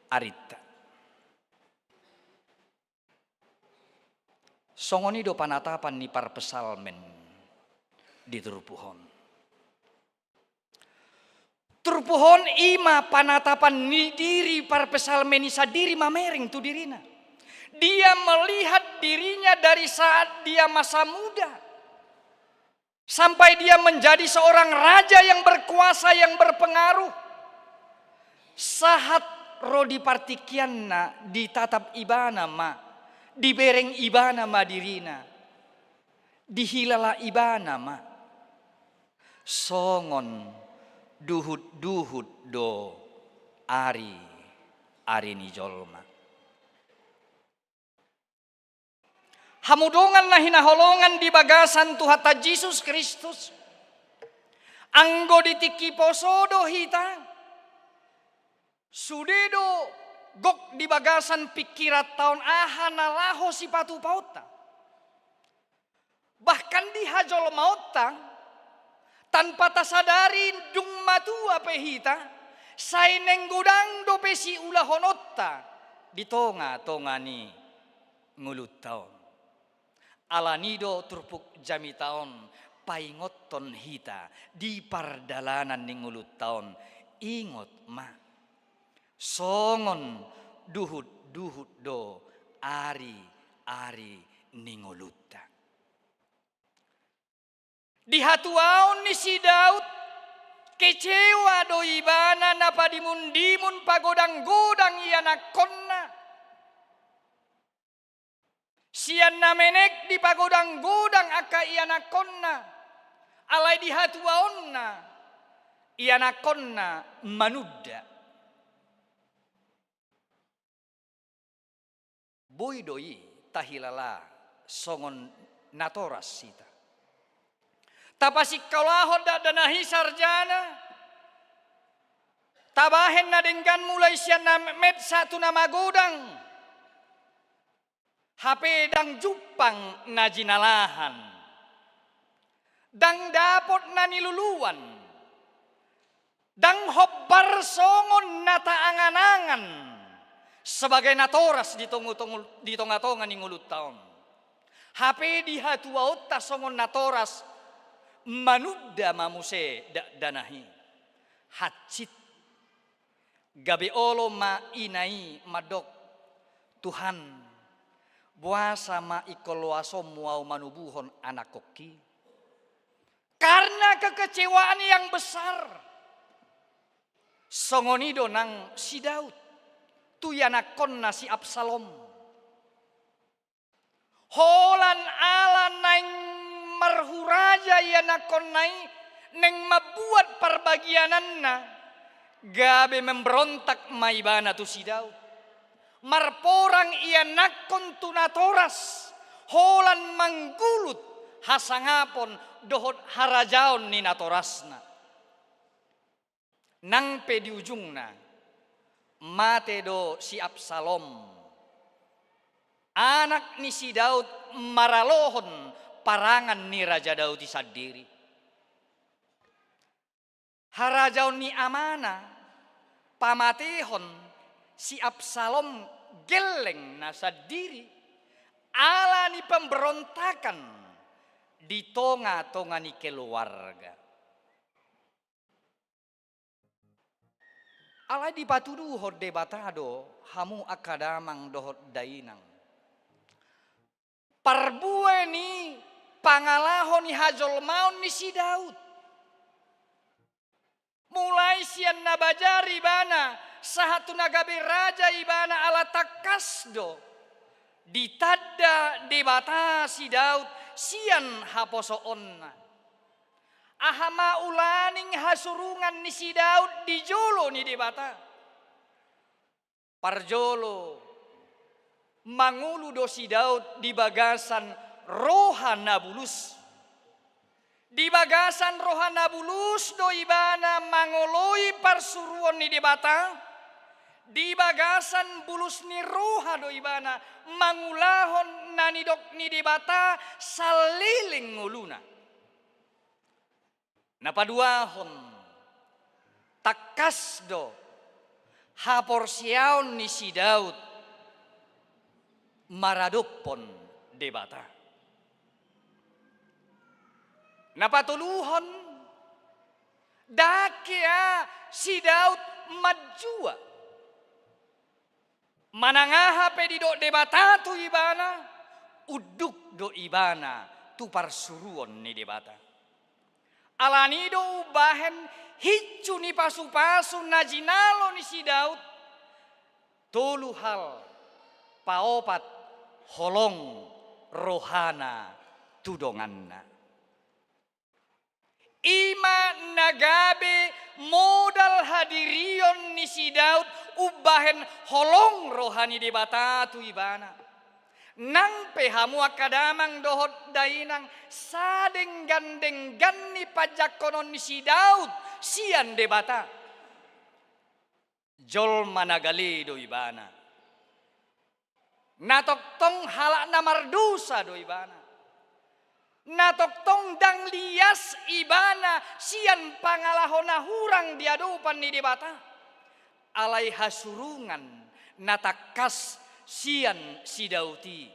arinta. Songon i do panatapan ni parpsalmen di turpuk on. Turpuk on i ma panatapan ni diri parpsalmen i sandiri mamereng tu dirina. Dia melihat dirinya dari saat dia masa muda. Sampai dia menjadi seorang raja yang berkuasa, yang berpengaruh. Sahat ro di partingkianna, ditatap ibana ma, dibereng ibana ma dirina, dihilala ibana ma. Songon duhut-duhut do ari, ari ni jolma. Hamu dongan na hinaholongan di bagasan Tuhanta Jesus Kristus, anggo di tingki poso do hita, sude do gok di bagasan pingkiranta on aha na laho sipatupaonta. Bahkan di hajolmaonta, tanpa tasadari dung matua pe hita, sai naeng godang dope siulahononta di tonga-tonga ni ngolunta on. Alani do turpuk jamita on paingothon hita di pardalanan ni ngolunta on, ingot ma, songon duhut-duhut do ari-ari ni ngolunta. Di hatuaon ni si Daud, Kecewa do ibana na padimundimun pagodanggodang ianakhonna. Sian na menek dipagodanggodang angka ianakhonna, alai di hatuaonna ianakhonna manunda. Boi do i tahilala songon natoras hita. Tapasingkolahon dakdanak i sarjana, tabahen na denggan mulai sian na metmet sahat tu na magodang. Hape ndang jumpang na jinalahan. Ndang dapot na niluluan. Ndang hombar songon na taanganangan sebagai natoras di tongu-tongu-, di tongatonga ni ngolunta on. Hape di hatuaonta songon natoras manunda ma muse dakdanak i. Hansit. Gabe olo ma ina i mandok, "Tuhan, boasa ma ingkon loasonmu ahu manubuhon anakhonki?" Karena kekecewaan yang besar. Songon i do nang si Daud tu ianakhonna si Absalom. Holan ala naeng marhuraja ianakhonna i, naeng mambuat parbagiananna, gabe memberontak ma ibana tu si Daud. Marporang ianakhon tu natoras, holan manggulut hasangapon dohot harajaon ni natorasna. Nang pe di ujungna, mate do si Absalom, anak ni si Daud, maralohon parangan ni Raja Daud i sandiri. Harajaon ni amana pamatehon si Absalom gellengna sandiri ala ni pemberontakan di tongatonga ni keluarga. Alai dipatuduhon Debata do hamu angka damang dohot dainang parbue ni pangalaho ni hajolmaon ni si Daud. Mulai sian na bajar ibana sahat tu na gabe raja ibana, ala tangkas do ditanda Debata si Daud sian haposoonna. Aha ma ulaning hasurungan ni si Daud di jolo ni Debata? Parjolo, mangolu do si Daud di bagasan roha na bulus. Di bagasan roha na bulus do ibana mangoloi parsuruon ni Debata. Di bagasan bulus ni roha do ibana mangulahon na nidok ni Debata saleleng ngoluna. Na paduahon, tangkas do haporseaon ni si Daud maradophon Debata. Na patoluhon, ndang hea si Daud manjua. Manang aha pe didok Debata tu ibana, unduk do ibana tu parsuruon ni Debata. Alani do umbahen hinsu ni pasupasu na jinalo ni si Daud, tolu hal, paopat, holong rohana tu donganna. I ma na gabe modal hadirion ni si Daud umbahen holong roha ni Debata tu ibana. Nang pe hamu angka damang dohot dainang, sadenggan-denggan ni panjangkonon ni si Daud sian Debata. Jolma na gale do ibana. Na tongtong halak na mardosa do ibana. Na tongtong ndang lias ibana sian pangalaho na hurang di adopan ni Debata. Alai hasurungan na tangkas sian si Daud i,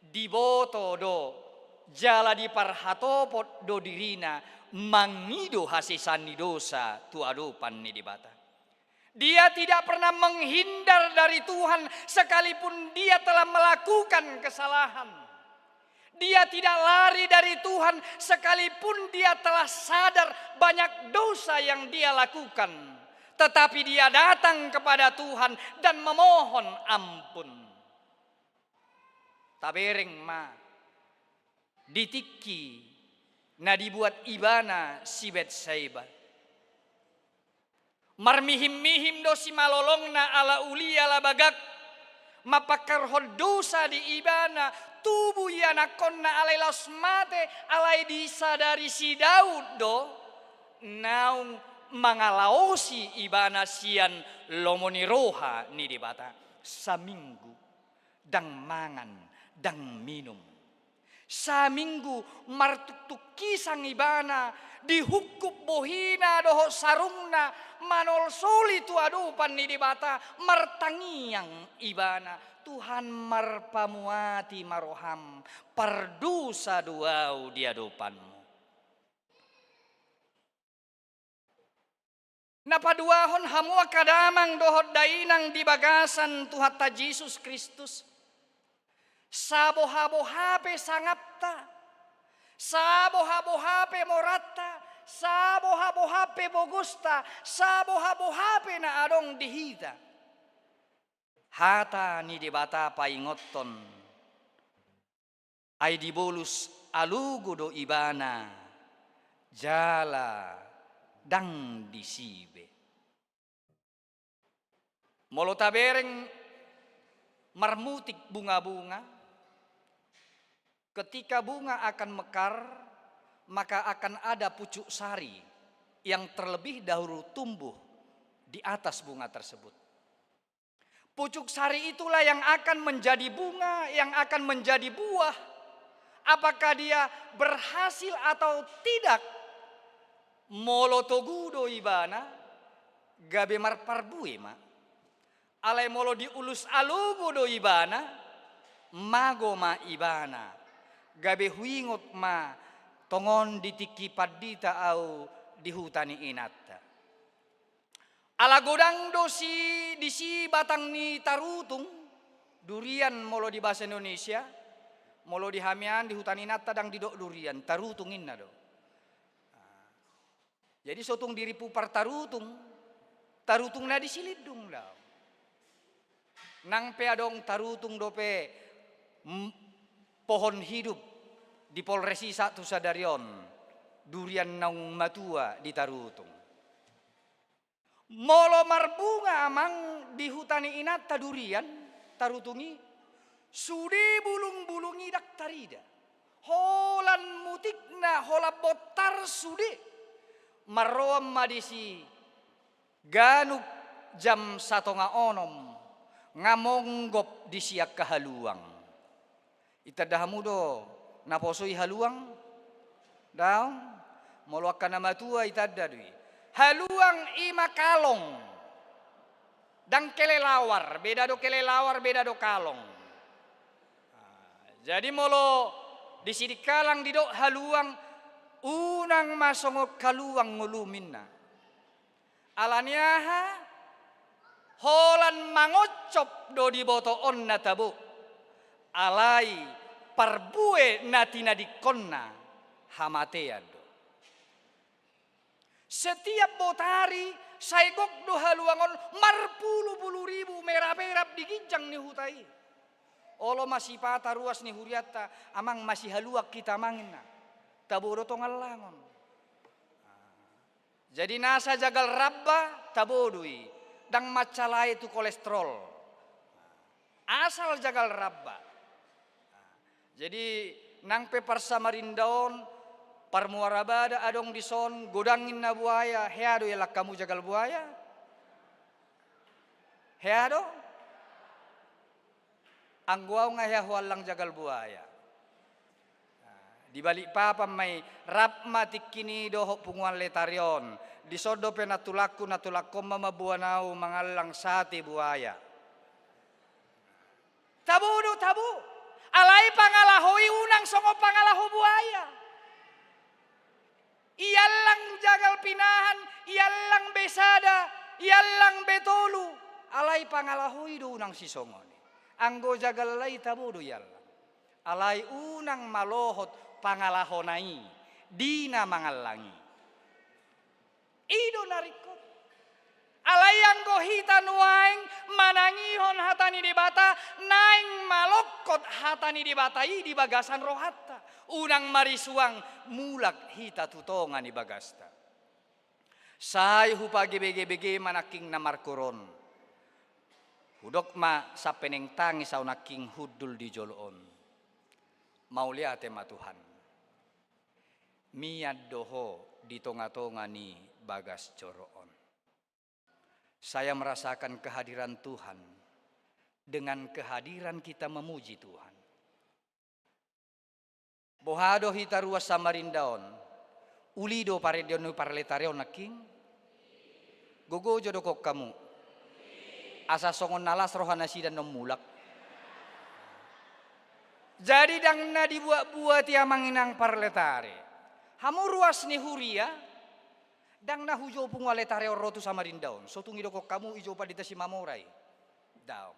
diboto do jala diparhatopot do dirina mangido hasesaan ni dosa tu adopan ni Debata. Dia tidak pernah menghindar dari Tuhan, sekalipun dia telah melakukan kesalahan. Dia tidak lari dari Tuhan, sekalipun dia telah sadar banyak dosa yang dia lakukan. Tetapi dia datang kepada Tuhan dan memohon ampun. Tabereng ma di tingki na dibuat ibana si Batseba. Marmihim-mihim do simalolongna ala uli ala bagak, mampangkorhon dosa di ibana, tubu ianakkonna alai laos mate, alai disadari si Daud do naung mangalaosi ibana sian lomo ni roha ni Debata. Saminggu ndang mangan, ndang minum. Saminggu martuktuk kisang ibana, dihungkup bohina dohot sarungna, manolsoli tu adopan ni Debata, martangiang ibana. Tuhan, marpamuati ma roham, pardosa do ahu di adopanmu. Na paduahon, hamu angka damang dohot dainang di bagasan Tuhanta Jesus Kristus, saboha-boha pe sangapta, saboha-boha pe moranta, saboha-boha pe bogosta, saboha-boha pe na adong di hita, hata ni Debata paingothon. Ai dibolus alogo do ibana, jala ndang disi be. Molo tabereng marmutik bunga-bunga, ketika bunga akan mekar, maka akan ada pucuk sari yang terlebih dahulu tumbuh di atas bunga tersebut. Pucuk sari itulah yang akan menjadi bunga, yang akan menjadi buah. Apakah dia berhasil atau tidak? Molo togu do ibana, gabe marparbue ma. Alai molo diulus alogo do ibana, mago ma ibana. Gabe huingot ma, tongon di tingki pandita ahu di huta ni inanta. Ala godang do si, disi batang ni tarutung, durian molo di bahasa Indonesia, molo di hami an, di huta ni inanta ndang didok durian, tarutung inna do. Jadi so tung dirimpu partarutung, tarutung na di Silindung do. Nang pe adong tarutung dope, mm, pohon hidup di Polres i sahat tu sadari on, durian naung matua di tarutung. Molo marbunga amang di huta ni inanta durian, tarutung i, sude bulung-bulung i ndang tarida. Holan mutikna, holan bontar sude. Marroan ma disi ganup jam satonga onom, nga monggop disi angka haluang. Itanda hamu do naposo i haluang? Daong. Molo angka na matua itanda do i. Haluang i ma kalong. Ndang kelelawar, beda do kelelawar, beda do kalong. Nah, jadi molo di Sidikalang didok haluang, unang ma songon haluang ngolum inna. Ala ni aha? Holan mangoncop do diboto on na tabo. Alai parbue na tinadingkonna hamatean do. Setiap botari sai gok do haluang on marpulu-pulu ribu merap-erap di ginjang ni huta i. Olo masipata ruas ni hurianta, amang masihaluang hita amang inna. Tabo do tongan langon. Jadi nasa jagal ramba tabo do i, ndang mansalae tu kolesterol. Asal jagal ramba. Jadi nang pe parsamarinda on, parmuara bada adong dison, godang inna buaya, hea do iallang hamu jagal buaya? Hea do? Anggo ahu nga hea huallang jagal buaya. Di Balikpapan ma i, rap ma tingki ni dohot Punguan Letari on. Dison dope nantulangku, nantulangkon ma mamboan ahu mangallang sate buaya. Tabo do, tabo. Alai pangalaho i unang songon pangalaho buaya. Iallang jagal pinahan, iallang be sada, iallang be tolu. Alai pangalaho i do unang sisongon i. Anggo jagal lai tabo do iallang. Alai unang malohot pangalahona i di na mangallang i. I do na ringkot. Alai anggo hita nuaeng manangihon hata ni Debata, naeng malongkot hata ni Debata i di bagasan rohanta. Unang marisuang mulak hita tu tonga ni bagasta. Sai hupagebege-bege ma nangkin na markoor on. Hudok ma sampe naeng tangis ahu nangkin hundul di jolo on. Mauliate ma Tuhan. Mian do Ho di tonga-tonga ni bagas joro on. Saya merasakan kehadiran Tuhan. Dengan kehadiran kita memuji Tuhan. Boha do hita ruas Samarinda on? Uli do parendeon ni parletare on nangkin? Gogo jo dokon hamu. Asa songon na las roha nasida annon mulak. Jadi ndang na dibuat-buat i amang inang parletare. Hamu ruas ni huria, ndang na hujou punguan letare on ro tu Samarinda on. So tung didokon hamu ijou pandita Simamora i. Daong.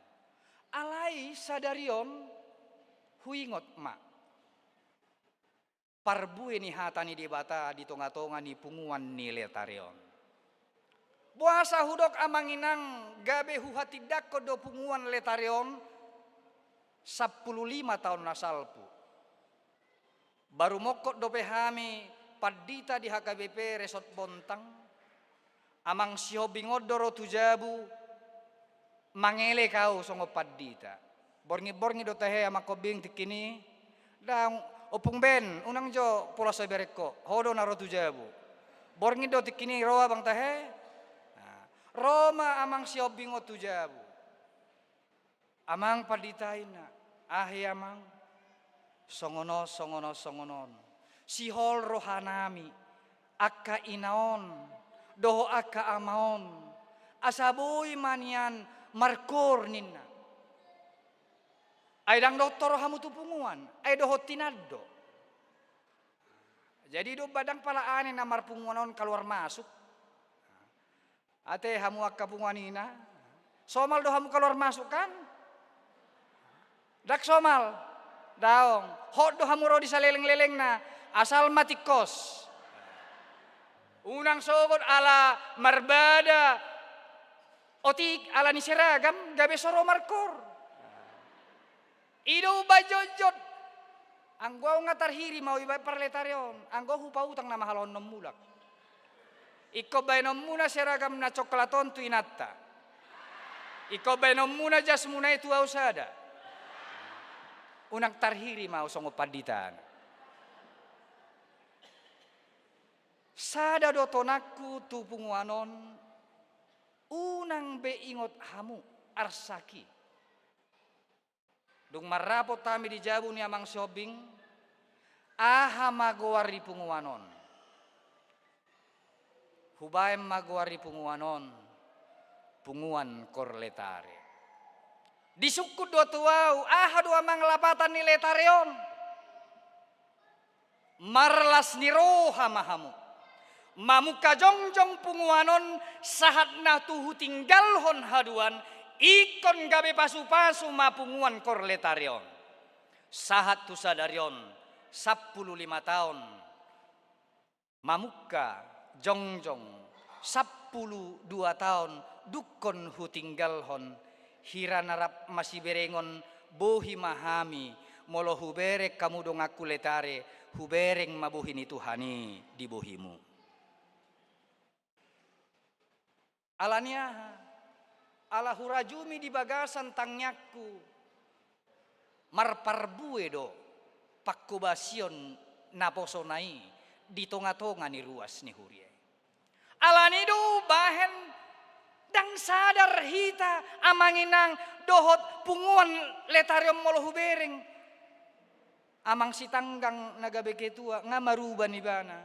Alai sadari on huingot ma parbue ni hata ni Debata di tonga-tonga ni punguan ni letare on. Boasa hudok amang inang gabe huhatindangkon do punguan letare on sampulu lima taon na salpu. Baru mongkot dope hami pandita di H K B P Resort Bontang. Amang Sihombing on do ro tu jabu, mangelek ahu songon pandita. Borngin-borngin do tahe amang Hombing tingki i, ndang, Ompung Ben, unang jo pola so ibereng ho, ho do na ro tu jabu. Borngin do tingki i ro abang tahe. Nah, ro ma amang Sihombing on tu jabu. Amang pandita, inna, aha i amang? Songon on, songon on, songon on. Sihol rohanami, angka ina on, dohot angka ama on, asa boi ma nian markoor ninna. Ai ndang dohot torop hamu tu punguan, ai dohot tinan do. Jadi domma ndang pala aneh na marpunguan on kaluar masuk. Ate hamu angka punguan ina, somal do hamu kaluar masuk kan? Ndang somal. Daong. Hot do hamu ro di saleleng-lelengna, asal ma tingkos. Unang sogot ala marbada otik ala ni seragam gabe so ro markoor. I do umbaen jotjot. Anggo ahu nga tarhiri ma ahu ibaen parletare on, anggo hupautang na mahalongon mulak. Ingkon baenonmuna seragam na coklat on tu inanta. Ingkon baenonmuna jasmuna i tu ahu sada. Unang tarhiri ma ahu songon pandita. Sada do tonangku tu punguan on, unang be ingot hamu arsak i. Dung marrapot hami di jabu ni amang Sihombing, aha ma goar ni punguan on? Hubaen ma goar ni punguan on, Punguan Koor Letare. Disungkun do tu ahu, aha do amang lapatan ni letare on? Marlas ni roha ma hamu. Mamungka jongjong punguan on sahat na tu hutinggalhon haduan, ingkon gabe pasupasu ma Punguan Koor Letare on. Sahat tu sadari on, sampulu lima taon. Mamungka jongjong sampulu dua taon dungkon hutinggalhon, hira na rap masiberengon bohi ma hami, molo hubereng hamu donganku letare, hubereng ma bohi ni Tuhan i di bohimu. Ala ni aha? Ala hurajumi di bagasan tangiangku, marparbue do pangkobasion naposona i di tongatonga ni ruas ni huria i. Ala ni do bahen ndang sadar hita amang inang dohot punguan letare on molo hubereng. Amang Sitanggang na gabe ketua, nga maruban ibana.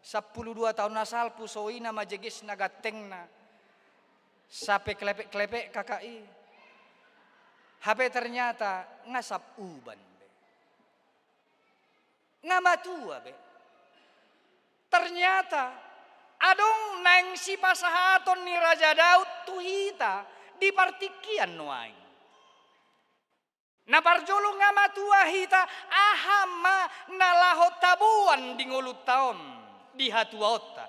Sampulu dua taon na salpu so ina ma jegesna gantengna. Sape klepek-klepek kakak i. Hape ternyata nga sap uban be. Nga matua be. Ternyata adong naeng sipasahaton ni Raja Daud tu hita di partingkian nuaeng. Na parjolo, nga matua hita, aha ma na laho taboan di ngolunta on, di hatuaonta?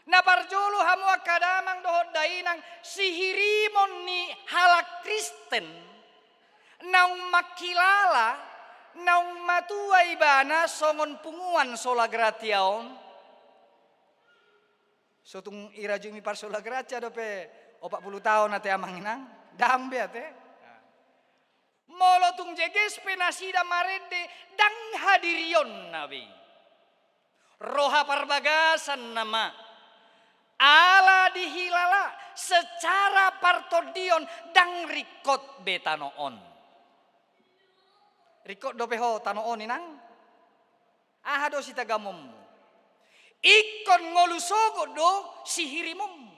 Na parjolo, hamu angka damang dohot dainang, sihirimon ni halak Kristen naung mangkilala naung matua ibana songon punguan Sola Gratia on. So tung irajumi par Sola Gratia dope opat pulu taon ate amang inang? Ndang be ate. Molo tung jeges pe nasida marende, ndang hadirionna be i. Roha parbagasan nama. Ala dihilala secara partondion ndang ringkot be tano on. Ringkot dope ho tano on inang? Aha do sitagamonmu? Ingkon ngolu sogot do sihirimonmu.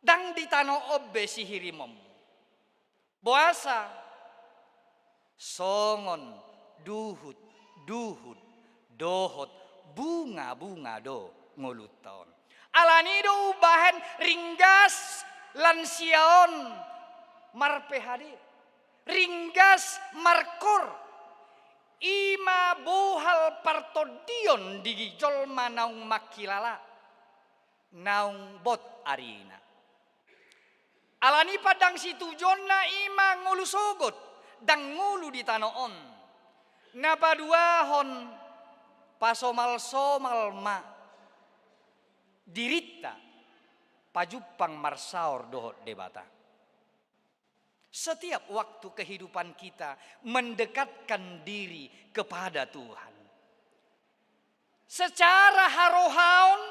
Ndang di tano on be sihirimonmu. Boasa? Songon duhut-duhut dohot bunga-bunga do ngolunta on. Alani do umbahen ringgas lansia on mar-P H D, ringgas markor. I ma bohal partondion di jolma naung mangkilala, naung bot arina. Alani pandang situjuonna i ma ngolu sogot, ndang ngolu di tano on. Na paduahon, pasomal-somal ma dirinta pajumpang marsaor dohot Debata. Setiap waktu kehidupan kita mendekatkan diri kepada Tuhan. Secara harohaon,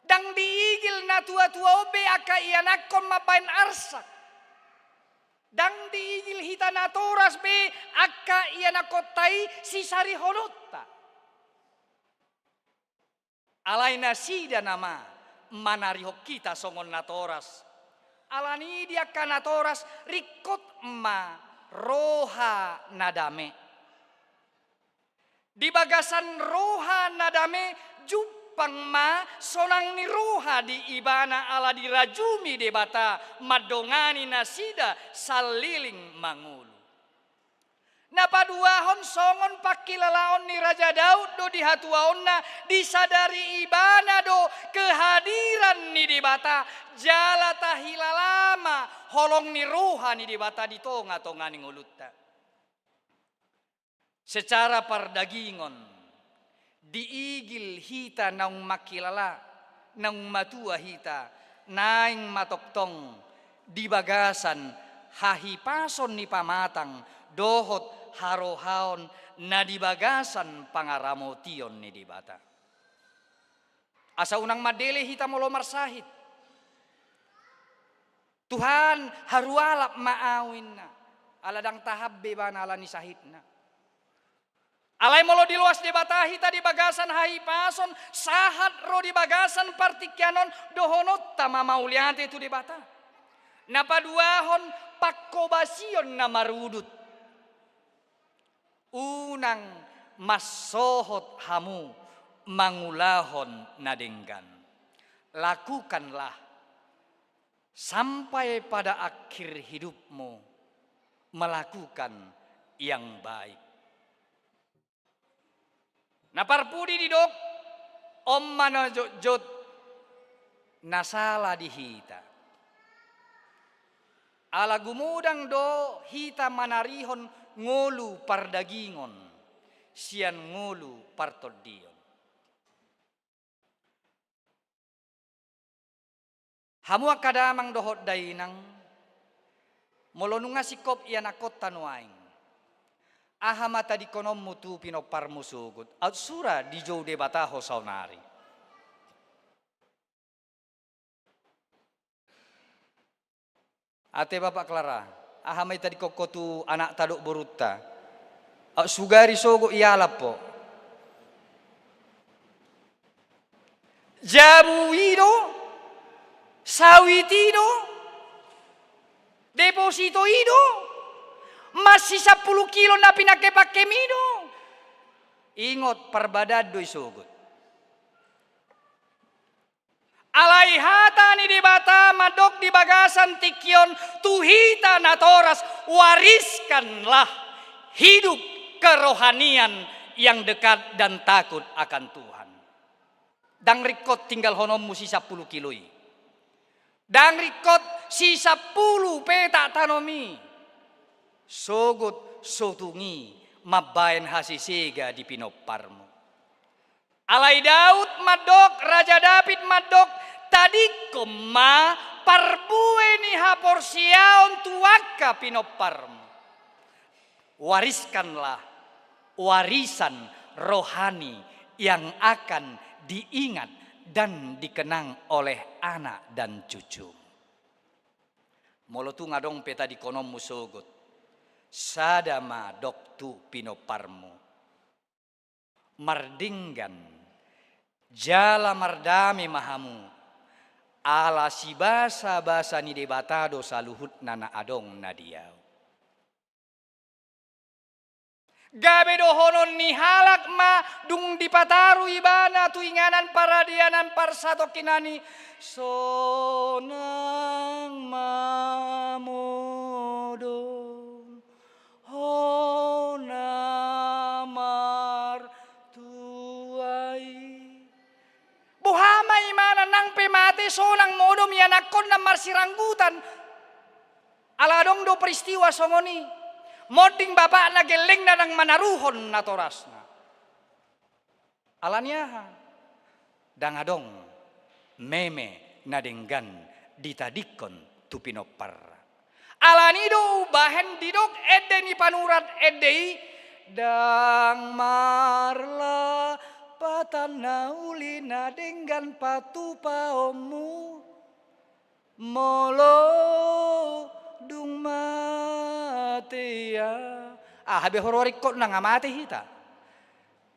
ndang diigil natua-tua on be angka ianakhon mambahen arsak. Ndang diigil hita natoras be angka ianakhonta i sisarihononta. Alai nasida nama manarihon hita songon natoras. Alani i di angka natoras ringkot ma roha na dame. Di bagasan roha na dame jumpang ma sonang ni roha di ibana ala dirajumi Debata mandongani nasida saleleng mangolu. Na paduahon, songon pangkilalaon ni Raja Daud do di hatuaonna, disadari ibana do kehadiran ni Debata, jala tahilala ma holong ni roha ni Debata di tonga-tonga ni ngolunta. Secara pardagingon, diigil hita naung mangkilala, naung matua hita, naeng ma tongtong di bagasan hahipason ni pamatang dohot harohaon na di bagasan pangaramotion ni Debata. Asa unang mandele hita molo marsahit. Tuhan, harualap ma ahu, ninna. Ala ndang tahan be ibana ala ni sahitna. Alai molo diloas Debata hita di bagasan hahipason, sahat ro di bagasan partingkian on dohononta ma mauliate tu Debata. Na paduahon, pangkobasion na marudut. Unang mansohot hamu mangulahon na denggan. Lakukanlah sampai pada akhir hidupmu melakukan yang baik. Na parpudi didok, on ma na jotjot na sala di hita. Ala gumodang do hita manarihon ngolu pardagingon sian ngolu partondion. Hamu angka damang dohot dainang, molo nunga singkop ianakhonta nuaeng, aha ma tadingkononmu tu pinomparmu sogot? Aut sura dijou Debata ho saonari. Ate Bapak Klara, aha ma itadingkon ho tu anakta dohot borunta? Aut sugari sogot ialap ho. Jabu i do, sawit i do, deposito i do, masi sampulu kilo na pinangke-pangkemi do. Ingot, parbadaan do i sogot. Alai hata ni Debata mandok di bagasan tingki on tu hita natoras, wariskanlah hidup kerohanian yang dekat dan takut akan Tuhan. Ndang ringkot tinggalhononmu si sampulu kilo i. Ndang ringkot si sampulu petak tanom i. Sogot sotung i mambaen hasesega di pinomparmu. Alai Daud mandok, Raja David mandok, tadingkon ma parbue ni haporseaon tu angka pinomparmu. Wariskanlah warisan rohani yang akan diingat dan dikenang oleh anak dan cucumu. Molo tung adong pe tadingkononmu sogot, sada ma dok tu pinomparmu. Mardenggan, jala mardame ma hamu, ala sibasabasa ni Debata do saluhutna na adong na di ahu. Gabe dohonon ni halak ma dung dipataru ibana tu inganan paradianan parsatongkinan i, sonang ma modom hona martua i. Boha ma imana nang pe mate sonang modom ianakkonna marsiranggutan. Ala adong do peristiwa songon i. Monding bapakna gellengna ndang manaruhon natorasna. Ala ni aha? Ndang adong meme na denggan ditadingkon tu pinomparna. Ala ni do umbahen didok ende ni panurat ende i, ndang marlapatan na uli na denggan patupaonmu. Molo dung mate ia. Aha be huroa ringkot nunga mate hita.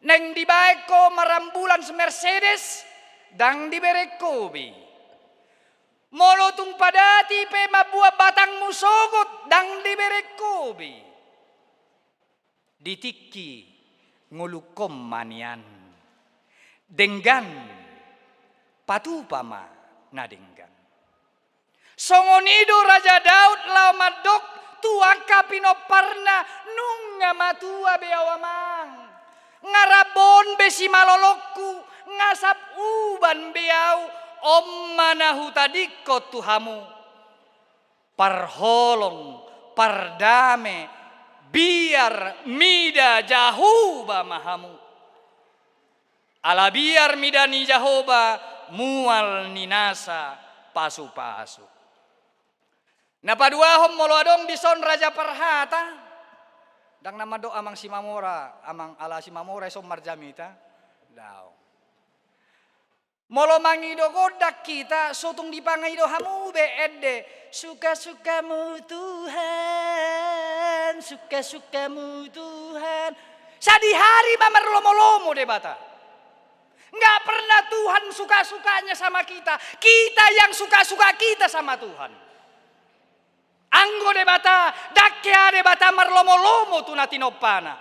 Naeng dibaen ho marambulans Mercedes, ndang dibereng ho be. Molo tung padati pe mambuat batangmu sogot, ndang dibereng ho be. Di tingki ngolungkon ma nian. Denggan, patupa ma na denggan. Songon i do Raja Daud laho mandok tu angka pinomparna, nunga matua be ahu amang. Nga rap on be simalolongku, nga sap uban be ahu, on ma na hutadingkon tu hamu. Parholong, pardame, biar mida Jahowa ma hamu. Ala biar mida ni Jahowa mual ni nasa pasupasu. Na paduahon molo adong dison raja parhata, ndang na mandok amang Simamora, amang ala Simamora ison marjamita. Daong. Molo mangido gondang hita, so tung dipangido hamu be ende, sukasukamu Tuhan, sukasukamu Tuhan. Sadihari ma marlomolomo Debata. Nggak pernah Tuhan suka-sukanya sama kita. Kita yang suka-suka kita sama Tuhan. Anggo Debata, ndang hea Debata marlomolomo tu na tinompana.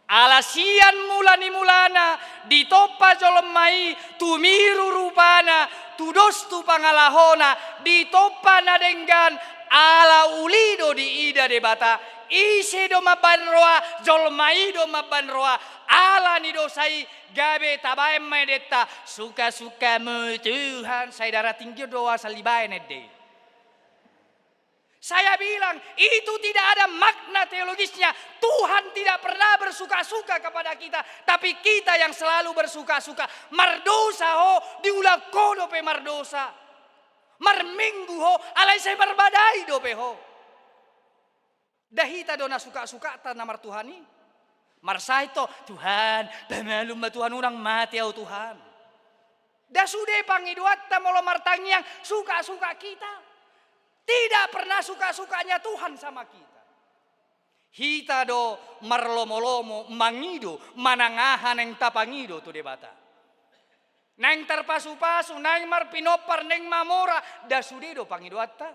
Ala sian mula ni mulana, ditompa jolma i, tumiru rupana, tudos tu pangalahona, ditompa na denggan, ala uli do diida Debata. Ise do mambaen roha, jolma i do mambaen roha, ala ni dosa i, gabe tabaen ma endenta, sukasukamu Tuhan, sai darah tinggi do asal dibaen ende i. Saya bilang, itu tidak ada makna teologisnya. Tuhan tidak pernah bersuka-suka kepada kita, tapi kita yang selalu bersuka-suka. Mardosa ho, diulang ho dope mardosa. Marminggu ho, alai sai marbadai dope ho. Nda hita do na suka-sukanta na martuhan i. Marsahit ho, Tuhan, pamalum ma Tuhan, unang mate ahu Tuhan. Nda sude pangidoanta molo martangiang suka-suka kita. Tidak pernah suka-sukanya Tuhan sama kita. Hita do marlomolomo mangido, manang aha naeng tapangido tu Debata. Naeng tarpasupasu, naeng marpinompar, naeng mamora, nda sude do pangidoanta.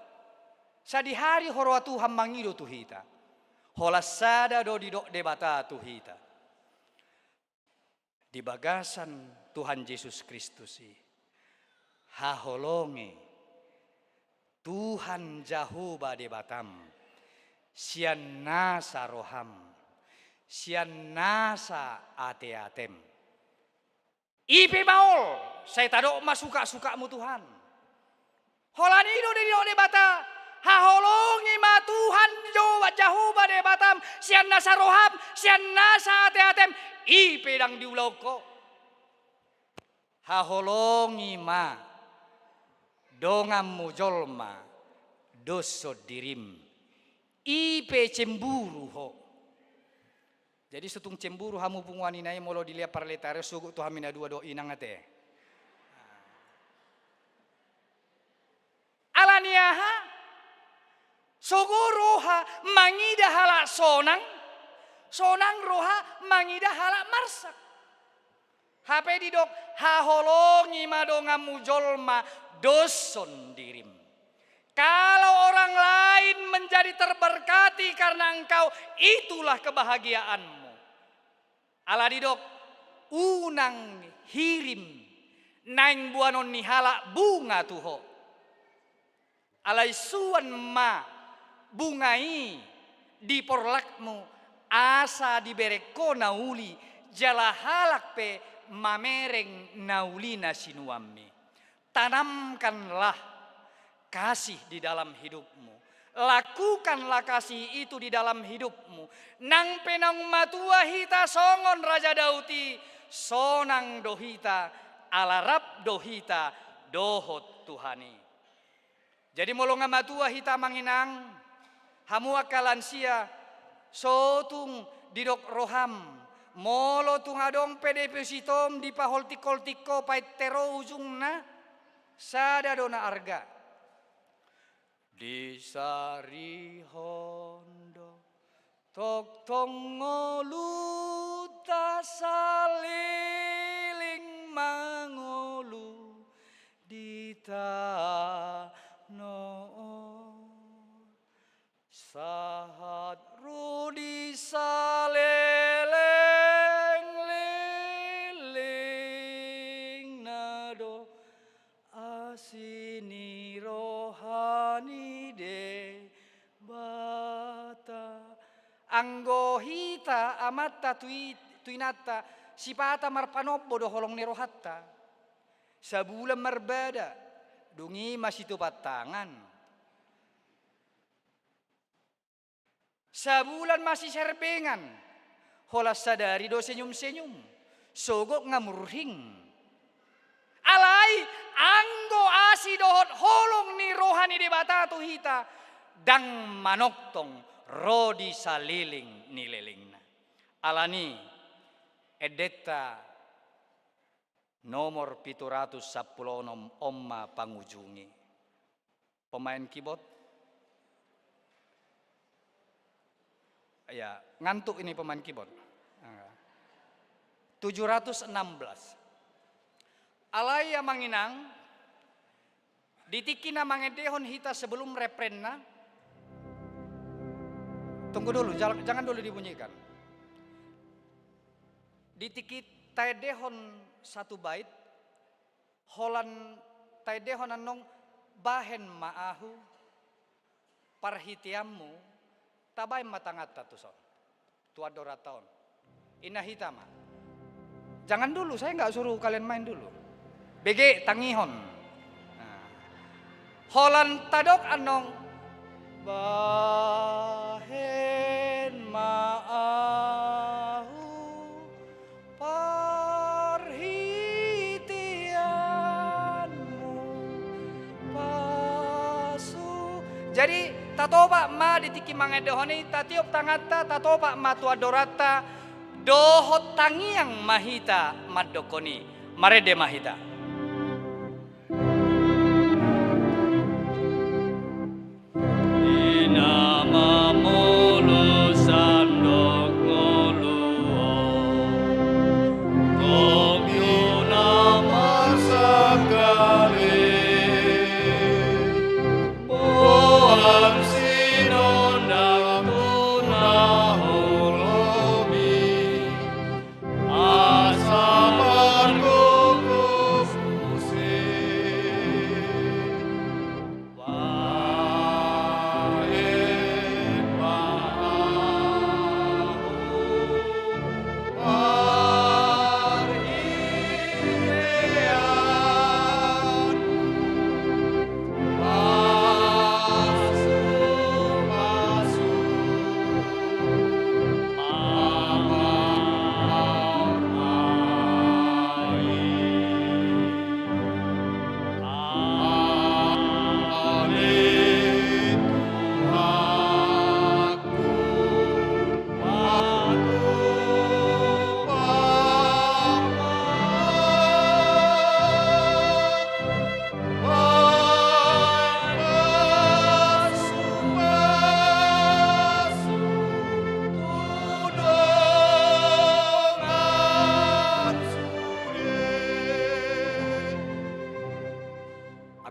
Sadihari huroa Tuhan mangido tu hita. Holan sada do didok Debata tu hita. Di bagasan Tuhan Jesus Kristus i. Haholongi Tuhan Jahowa Debatam sian nasa roham, sian nasa ateatem. I pe maol, sai tadok ma sukasukakmu Tuhan. Holan i do didok Debata, haholongi ma Tuhan Jo-, Jahowa Debatam sian nasa roham, sian nasa ateatem, i pe ndang diulahon ho. Haholongi ma donganmu jolma doshon dirim, i pe cemburu ho. Jadi so tung cemburu hamu punguan ina i, molo dilehon parletarian, sogot tu hami na dua dohot inang ate. Ala ni aha? Sogo roha mangida halak sonang, sonang roha mangida halak marsak. Hape didok, haholongi ma donganmu jolma doshon dirim. Kalau orang lain menjadi terberkati karena engkau, itulah kebahagiaanmu. Ala didok, unang hirim naeng boanon ni halak bunga tu ho. Alai suan ma bunga i di porlakmu, asa dibereng ho na uli, jala halak pe mamereng na uli na sinuanmi. Tanamkanlah kasih di dalam hidupmu. Lakukanlah kasih itu di dalam hidupmu. Nang pe naung matua hita songon Raja Daud i, sonang do hita, ala rap do hita dohot Tuhan i. Jadi molo nga matua hita amang inang, hamu angka lansia, so tung didok roham, molo tung adong pe depositom dipaholtik-holtik ho, painter ho ujungna, sada do na arga. Disarihon do tongtong ngolunta saleleng mangolu di tano on. Sahat ro di saleleng lelengna do asi ni roha ni Debata. Anggo hita amanta tu i-, tu inanta, sipata marpanombo do holong ni rohanta. Sabulan marbada, dung i masitupan tangan. Sabulan masiserbengan, holan sadari do senyum-senyum, sogot nga murhing. Alai anggo asi dohot holong ni roha ni Debata tu hita, ndang manongtong ro di saleleng ni lelengna. Alani endenta nomor pitu ratus sampulu onom on ma pangujungi. Pemain keyboard. Ya, ngantuk ini pemain keyboard. Tujuh ratus enam belas. Alai amang inang, di tingki na mangendehon hita sebelum refrenna, tunggu dulu, jal-, jangan dulu dibunyikan. Di tingki taendehon satu bait, holan taendehon annon, bahen ma ahu parhiteanmu, tabahen ma tanganta tuson, tu andoranta on. Inna hita ma. Jangan dulu, saya nggak suruh kalian main dulu. Bege, tangihon. Nah. Holan tadok annon, bahen ma ahu parhiteanmu pasu. Jadi, tatopak ma di tingki mangendehon i, tatiop tanganta, tatopak ma tu andoranta, dohot tangiang ma hita mandokkon i. Marende ma hita. Di na mamolus sandok ngolu on, tongtong na marsangkali, boan sinondang tu na holom i. Asa margogo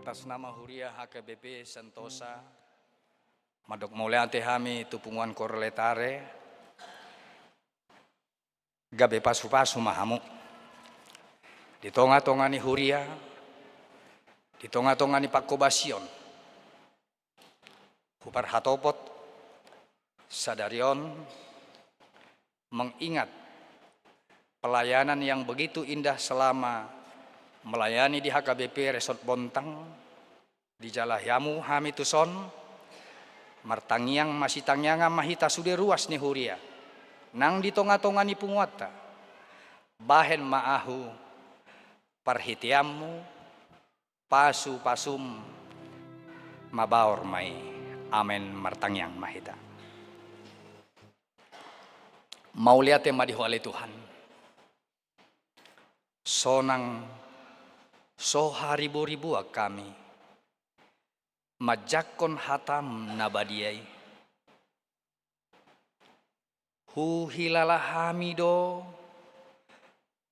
Atas nama huria H K B P Sentosa, mandok mauliate hami tu punguan Cor Laetare. Gabe pasupasu ma hamu di tongatonga ni huria, di tongatonga ni pangkobasion. Huparhatopot sadari on mengingat pelayanan yang begitu indah selama melayani di H K B P Resort Bontang. Dijalahi hamu hami tuson, martangiang masitangiangan ma hita sude ruas ni huria nang di tongatonga ni punguanta. Bahen ma ahu parhiteanmu, pasupasum mabaor ma i. Amen. Martangiang ma hita. Mauliate ma di Ho ale Tuhan. Sonang so hariboriboan hami manjangkon hataM na badia i. Huhilala hami do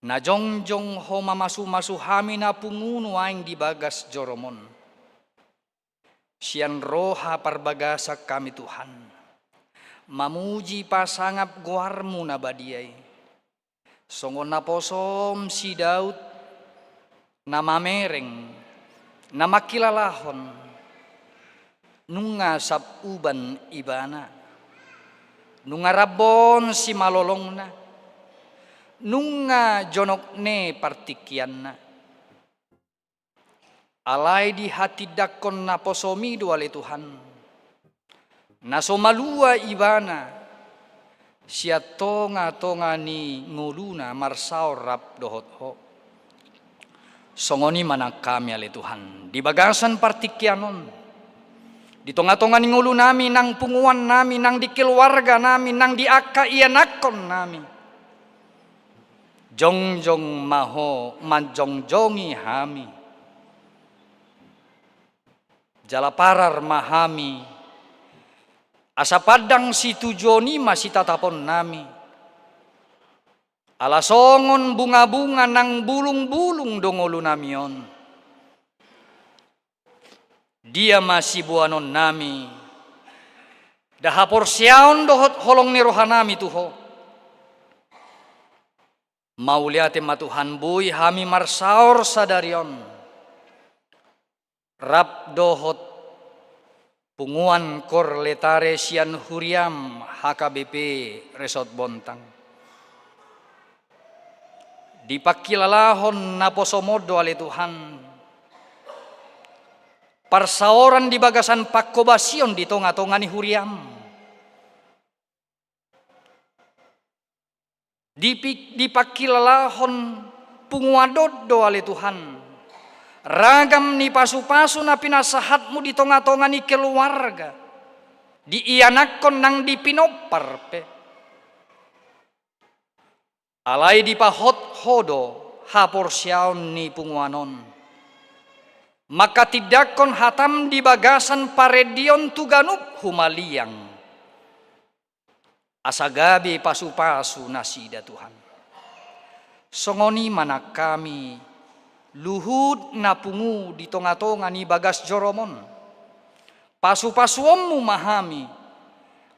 na jongjong Ho mamasumasu hami na pungu nuaeng di bagas joroM on. Sian roha parbagasan hami Tuhan mamuji pasangap goarMu na badia i. Songon naposoM si Daud na mamereng, na mangkilalahon, nunga sap uban ibana, nunga rambon simalolongna, nunga jonok ne partingkianna. Alai dihatindangkon naposoMi do ale Tuhan, na so malua ibana sian tongatonga ni ngoluna marsaor rap dohot Ho. Songon i ma nang hami ale Tuhan, di bagasan partingkian on, di tongatonga ni ngolunami, nang punguannami, nang di keluarganami, nang di angka ianakkonnami. Jongjong ma Ho manjongjongi hami. Jala parar ma hami asa pandang situjuon i ma sitataponnami. Ala songon bungabunga nang bulungbulung do ngolunami on. Dia ma siboanonnami, da haporseaon dohot holong ni rohanami tu Ho. Mauliate ma Tuhan, boi hami marsaor sadari on rap dohot punguan Cor Laetare sian huriaM H K B P Resort Bontang. Dipangkilalahon naposoM on do ale Tuhan parsaoran di bagasan pangkobasion di tongatonga ni huriaM. Dipi-, dipangkilalahon punguan on do ale Tuhan ragam ni pasupasu na pinasahatMu di tongatonga ni keluarga, di ianakkon nang di pinompar pe. Alai dipahot Ho do haporseaon ni punguan on mangkatindangkon hataM di bagasan parendeon tu ganup humaliang, asa gabe pasupasu nasida Tuhan. Songon i ma nang hami luhut na pungu di tongatonga ni bagas joroM on. PasupasuonMu ma hami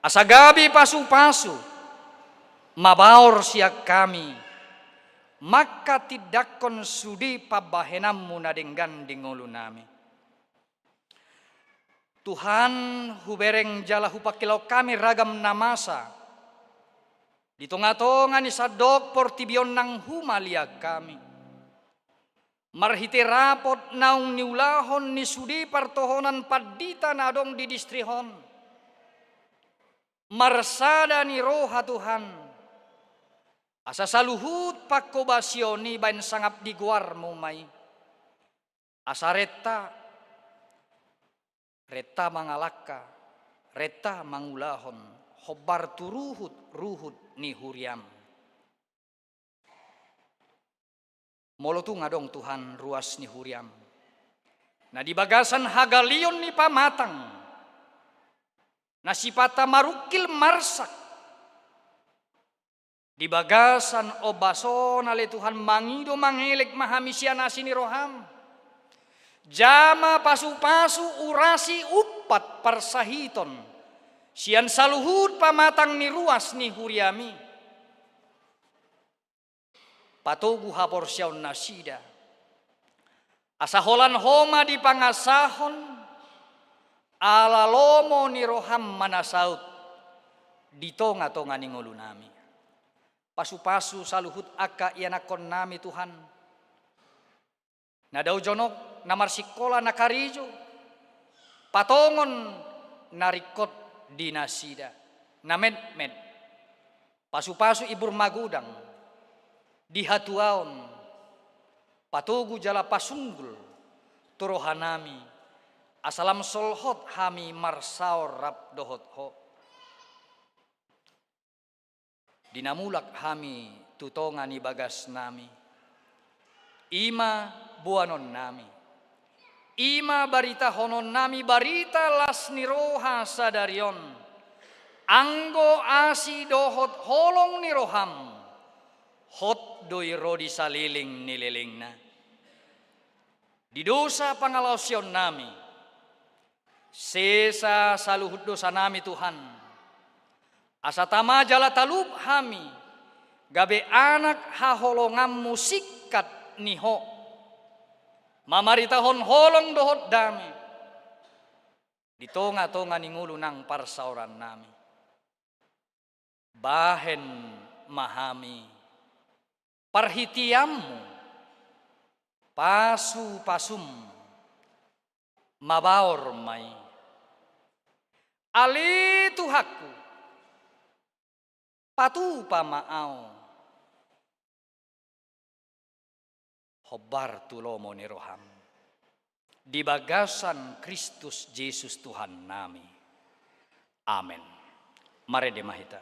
asa gabe pasupasu mabaor sian hami mangkatindangkon sude pambahenanMu na denggan di ngolunami. Tuhan, hubereng jala hupangkilala hami ragam na masa di tongatonga ni sandok portibi on nang humaliang hami. Marhite rapot naung niulahon ni sude partohonan pandita na adong di distrik on, marsada ni roha Tuhan, asa saluhut pangkobasion i baen sangap di goarMu ma i. Asa renta, renta mangalangka, renta mangulahon hombar tu ruhutruhut ni huriaM. Molo tung adong Tuhan ruas ni huriaM na di bagasan hagaleon ni pamatang, na sipata marungkil marsak, di bagasan ombas on ale Tuhan mangido mangelek ma hami sian asi ni rohaM. Jama pasu-pasu urasi umpat parsahiton sian saluhut pamatang ni ruas ni huriami. Patogu haporseaon nasida, asa holan Ho ma dipangasahon, ala lomo ni roham ma na saut di tonga-tonga ni ngolunami. Pasu-pasu saluhut angka ianakkonnami Tuhan, na dao jonok, na marsikola, na karejo, patongon na ringkot di nasida, na metmet. Pasu-pasu ibur magodang, di hatuaon, patogu jala pasunggul tu rohanami, asa lam solhot hami marsaor rap dohot Ho. Di na mulak hami tu tonga ni bagasnami, i ma boanonnami, i ma baritahononnami barita las ni roha sadari on, anggo asi dohot holong ni roham, hot do i ro di saleleng ni lelengna. Di dosa pangalaosionnami, sesa saluhut dosanami Tuhan, asa tama jala talup hami, gabe anak haholonganmu singkat ni Ho, mamaritahon holong dohot dame, di tonga-tonga ni ngolu nang parsaorannami. Bahen ma hami parhiteanmu, pasu-pasum, mabaor ma i. Ale Tuhanku, patupa ma au, hombar tu lomo ni roham. Di bagasan Kristus Jesus Tuhannami. Amen. Marende ma hita.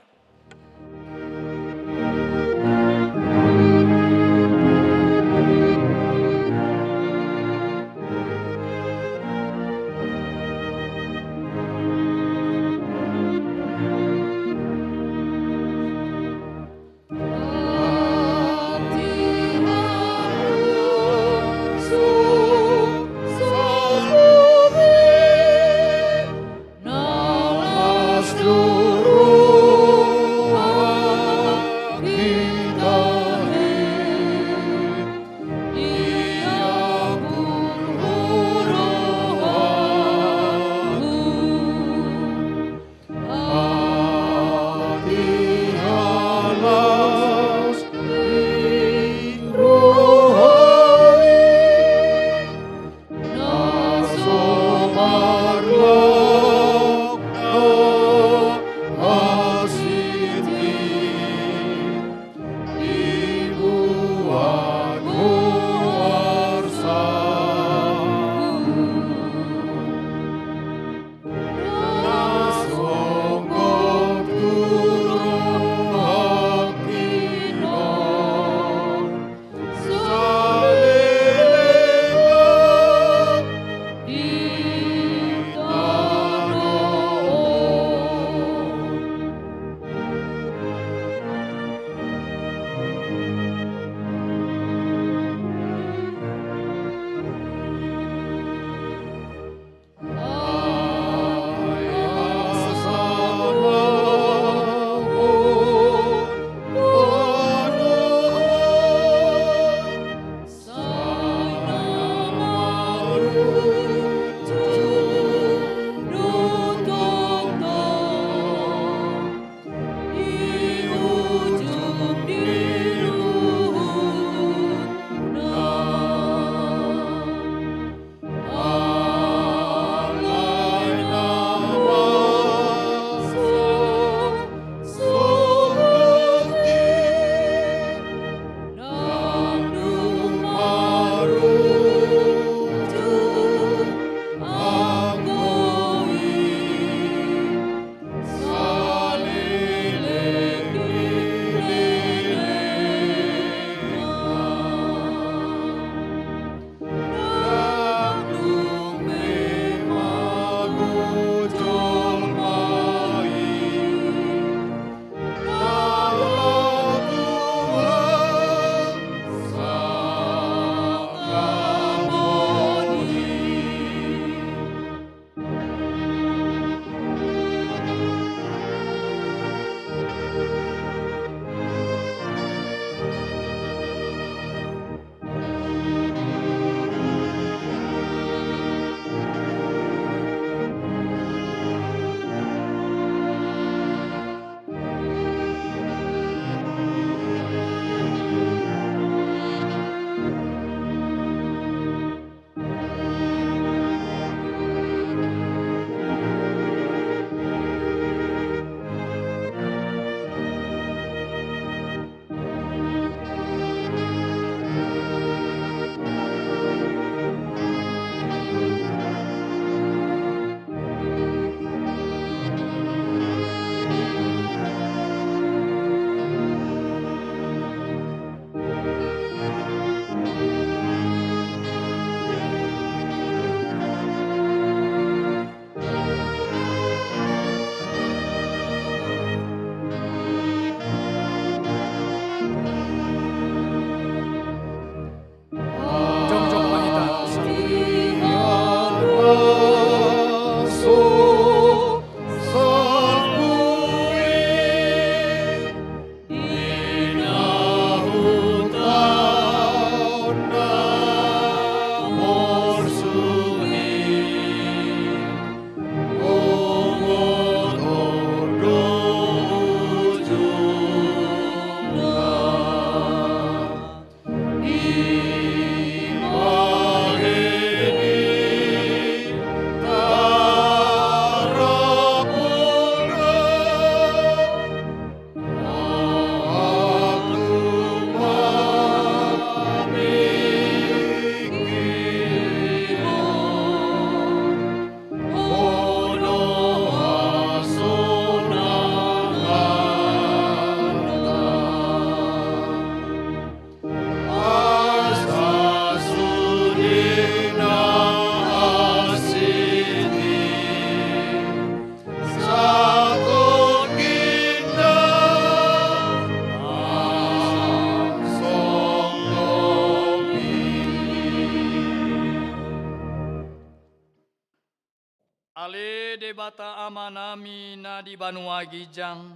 Debata Amanami na di banua ginjang,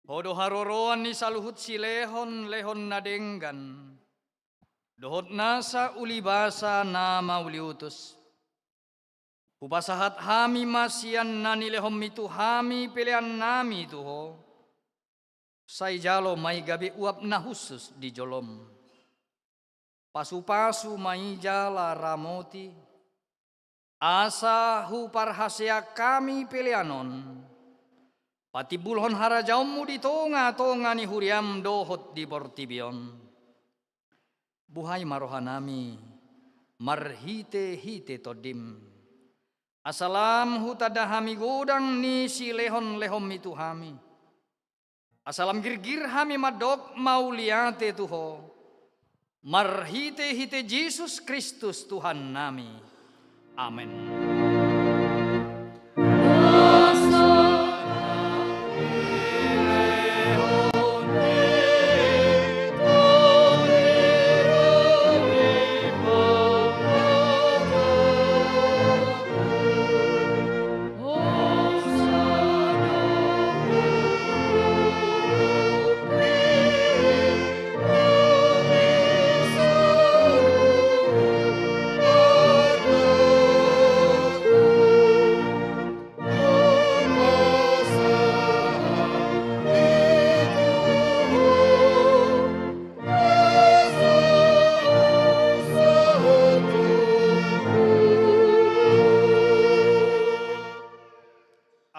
Ho do haroroan ni saluhut silehon-lehon na denggan, dohot nasa ulibasa na mauliutus. Hupasahat hami ma sian na nilehonMi tu hami peleannami tu Ho, sai jalo ma i gabe uap na hushus di joloM. Pasu-pasu ma i jala ramoti, asa huparhaseang hami pelean on patimbulhon harajaonMu di tonga-tonga ni huriaM dohot di portibi on. Buhai ma rohanami marhite-hite TondiM, asa lam hutanda hami godang ni silehon-lehonMi tu hami, asa lam girgir hami mandok mauliate tu Ho, marhite-hite Jesus Kristus Tuhannami. Amen.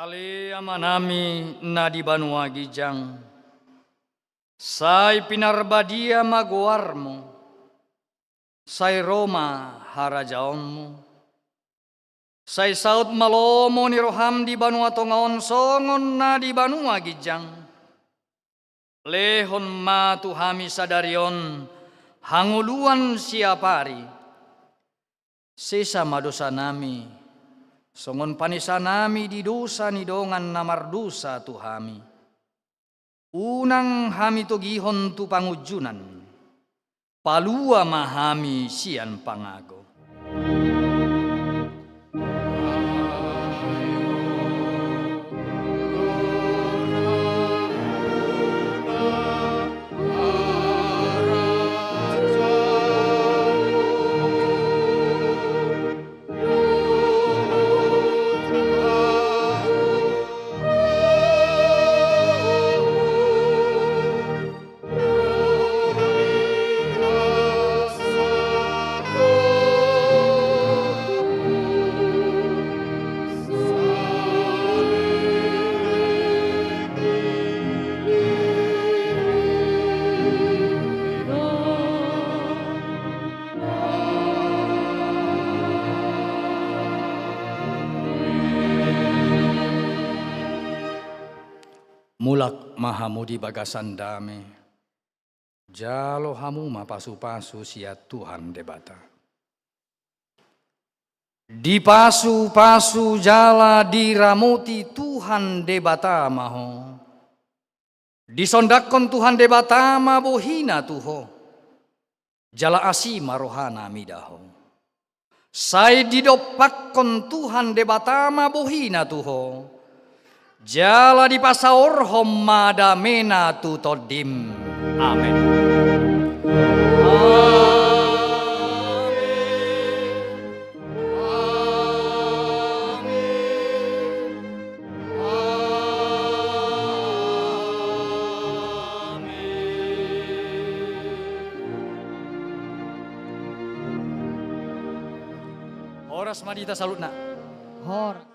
Ale Amanami na di banua ginjang, sai pinarbadia ma goarMu, sai ro ma harajaonMu, sai saut ma lomo ni rohaM di banua tonga on songon na di banua ginjang. Lehon ma tu hami sadari on hangoluan siapari. Sesa ma dosanami, songon panesanami di dosa ni dongan na mardosa tu hami. Unang hami togihon tu pangunjunan, palua ma hami sian pangago. Mulak ma hamu di bagasan dame, jalo hamu ma pasu-pasu sian Tuhan Debata. Dipasu-pasu jala diramoti Tuhan Debata ma ho. Disondanghon Tuhan Debata ma bohiNa tu ho, jala asi ma rohaNa mida ho. Sai didompakhon Tuhan Debata ma bohiNa tu ho, jala dipasaorhon ma dameNa tu tondim. Amen. Amen. Amen. Horas ma di hita saluhutna. Horas.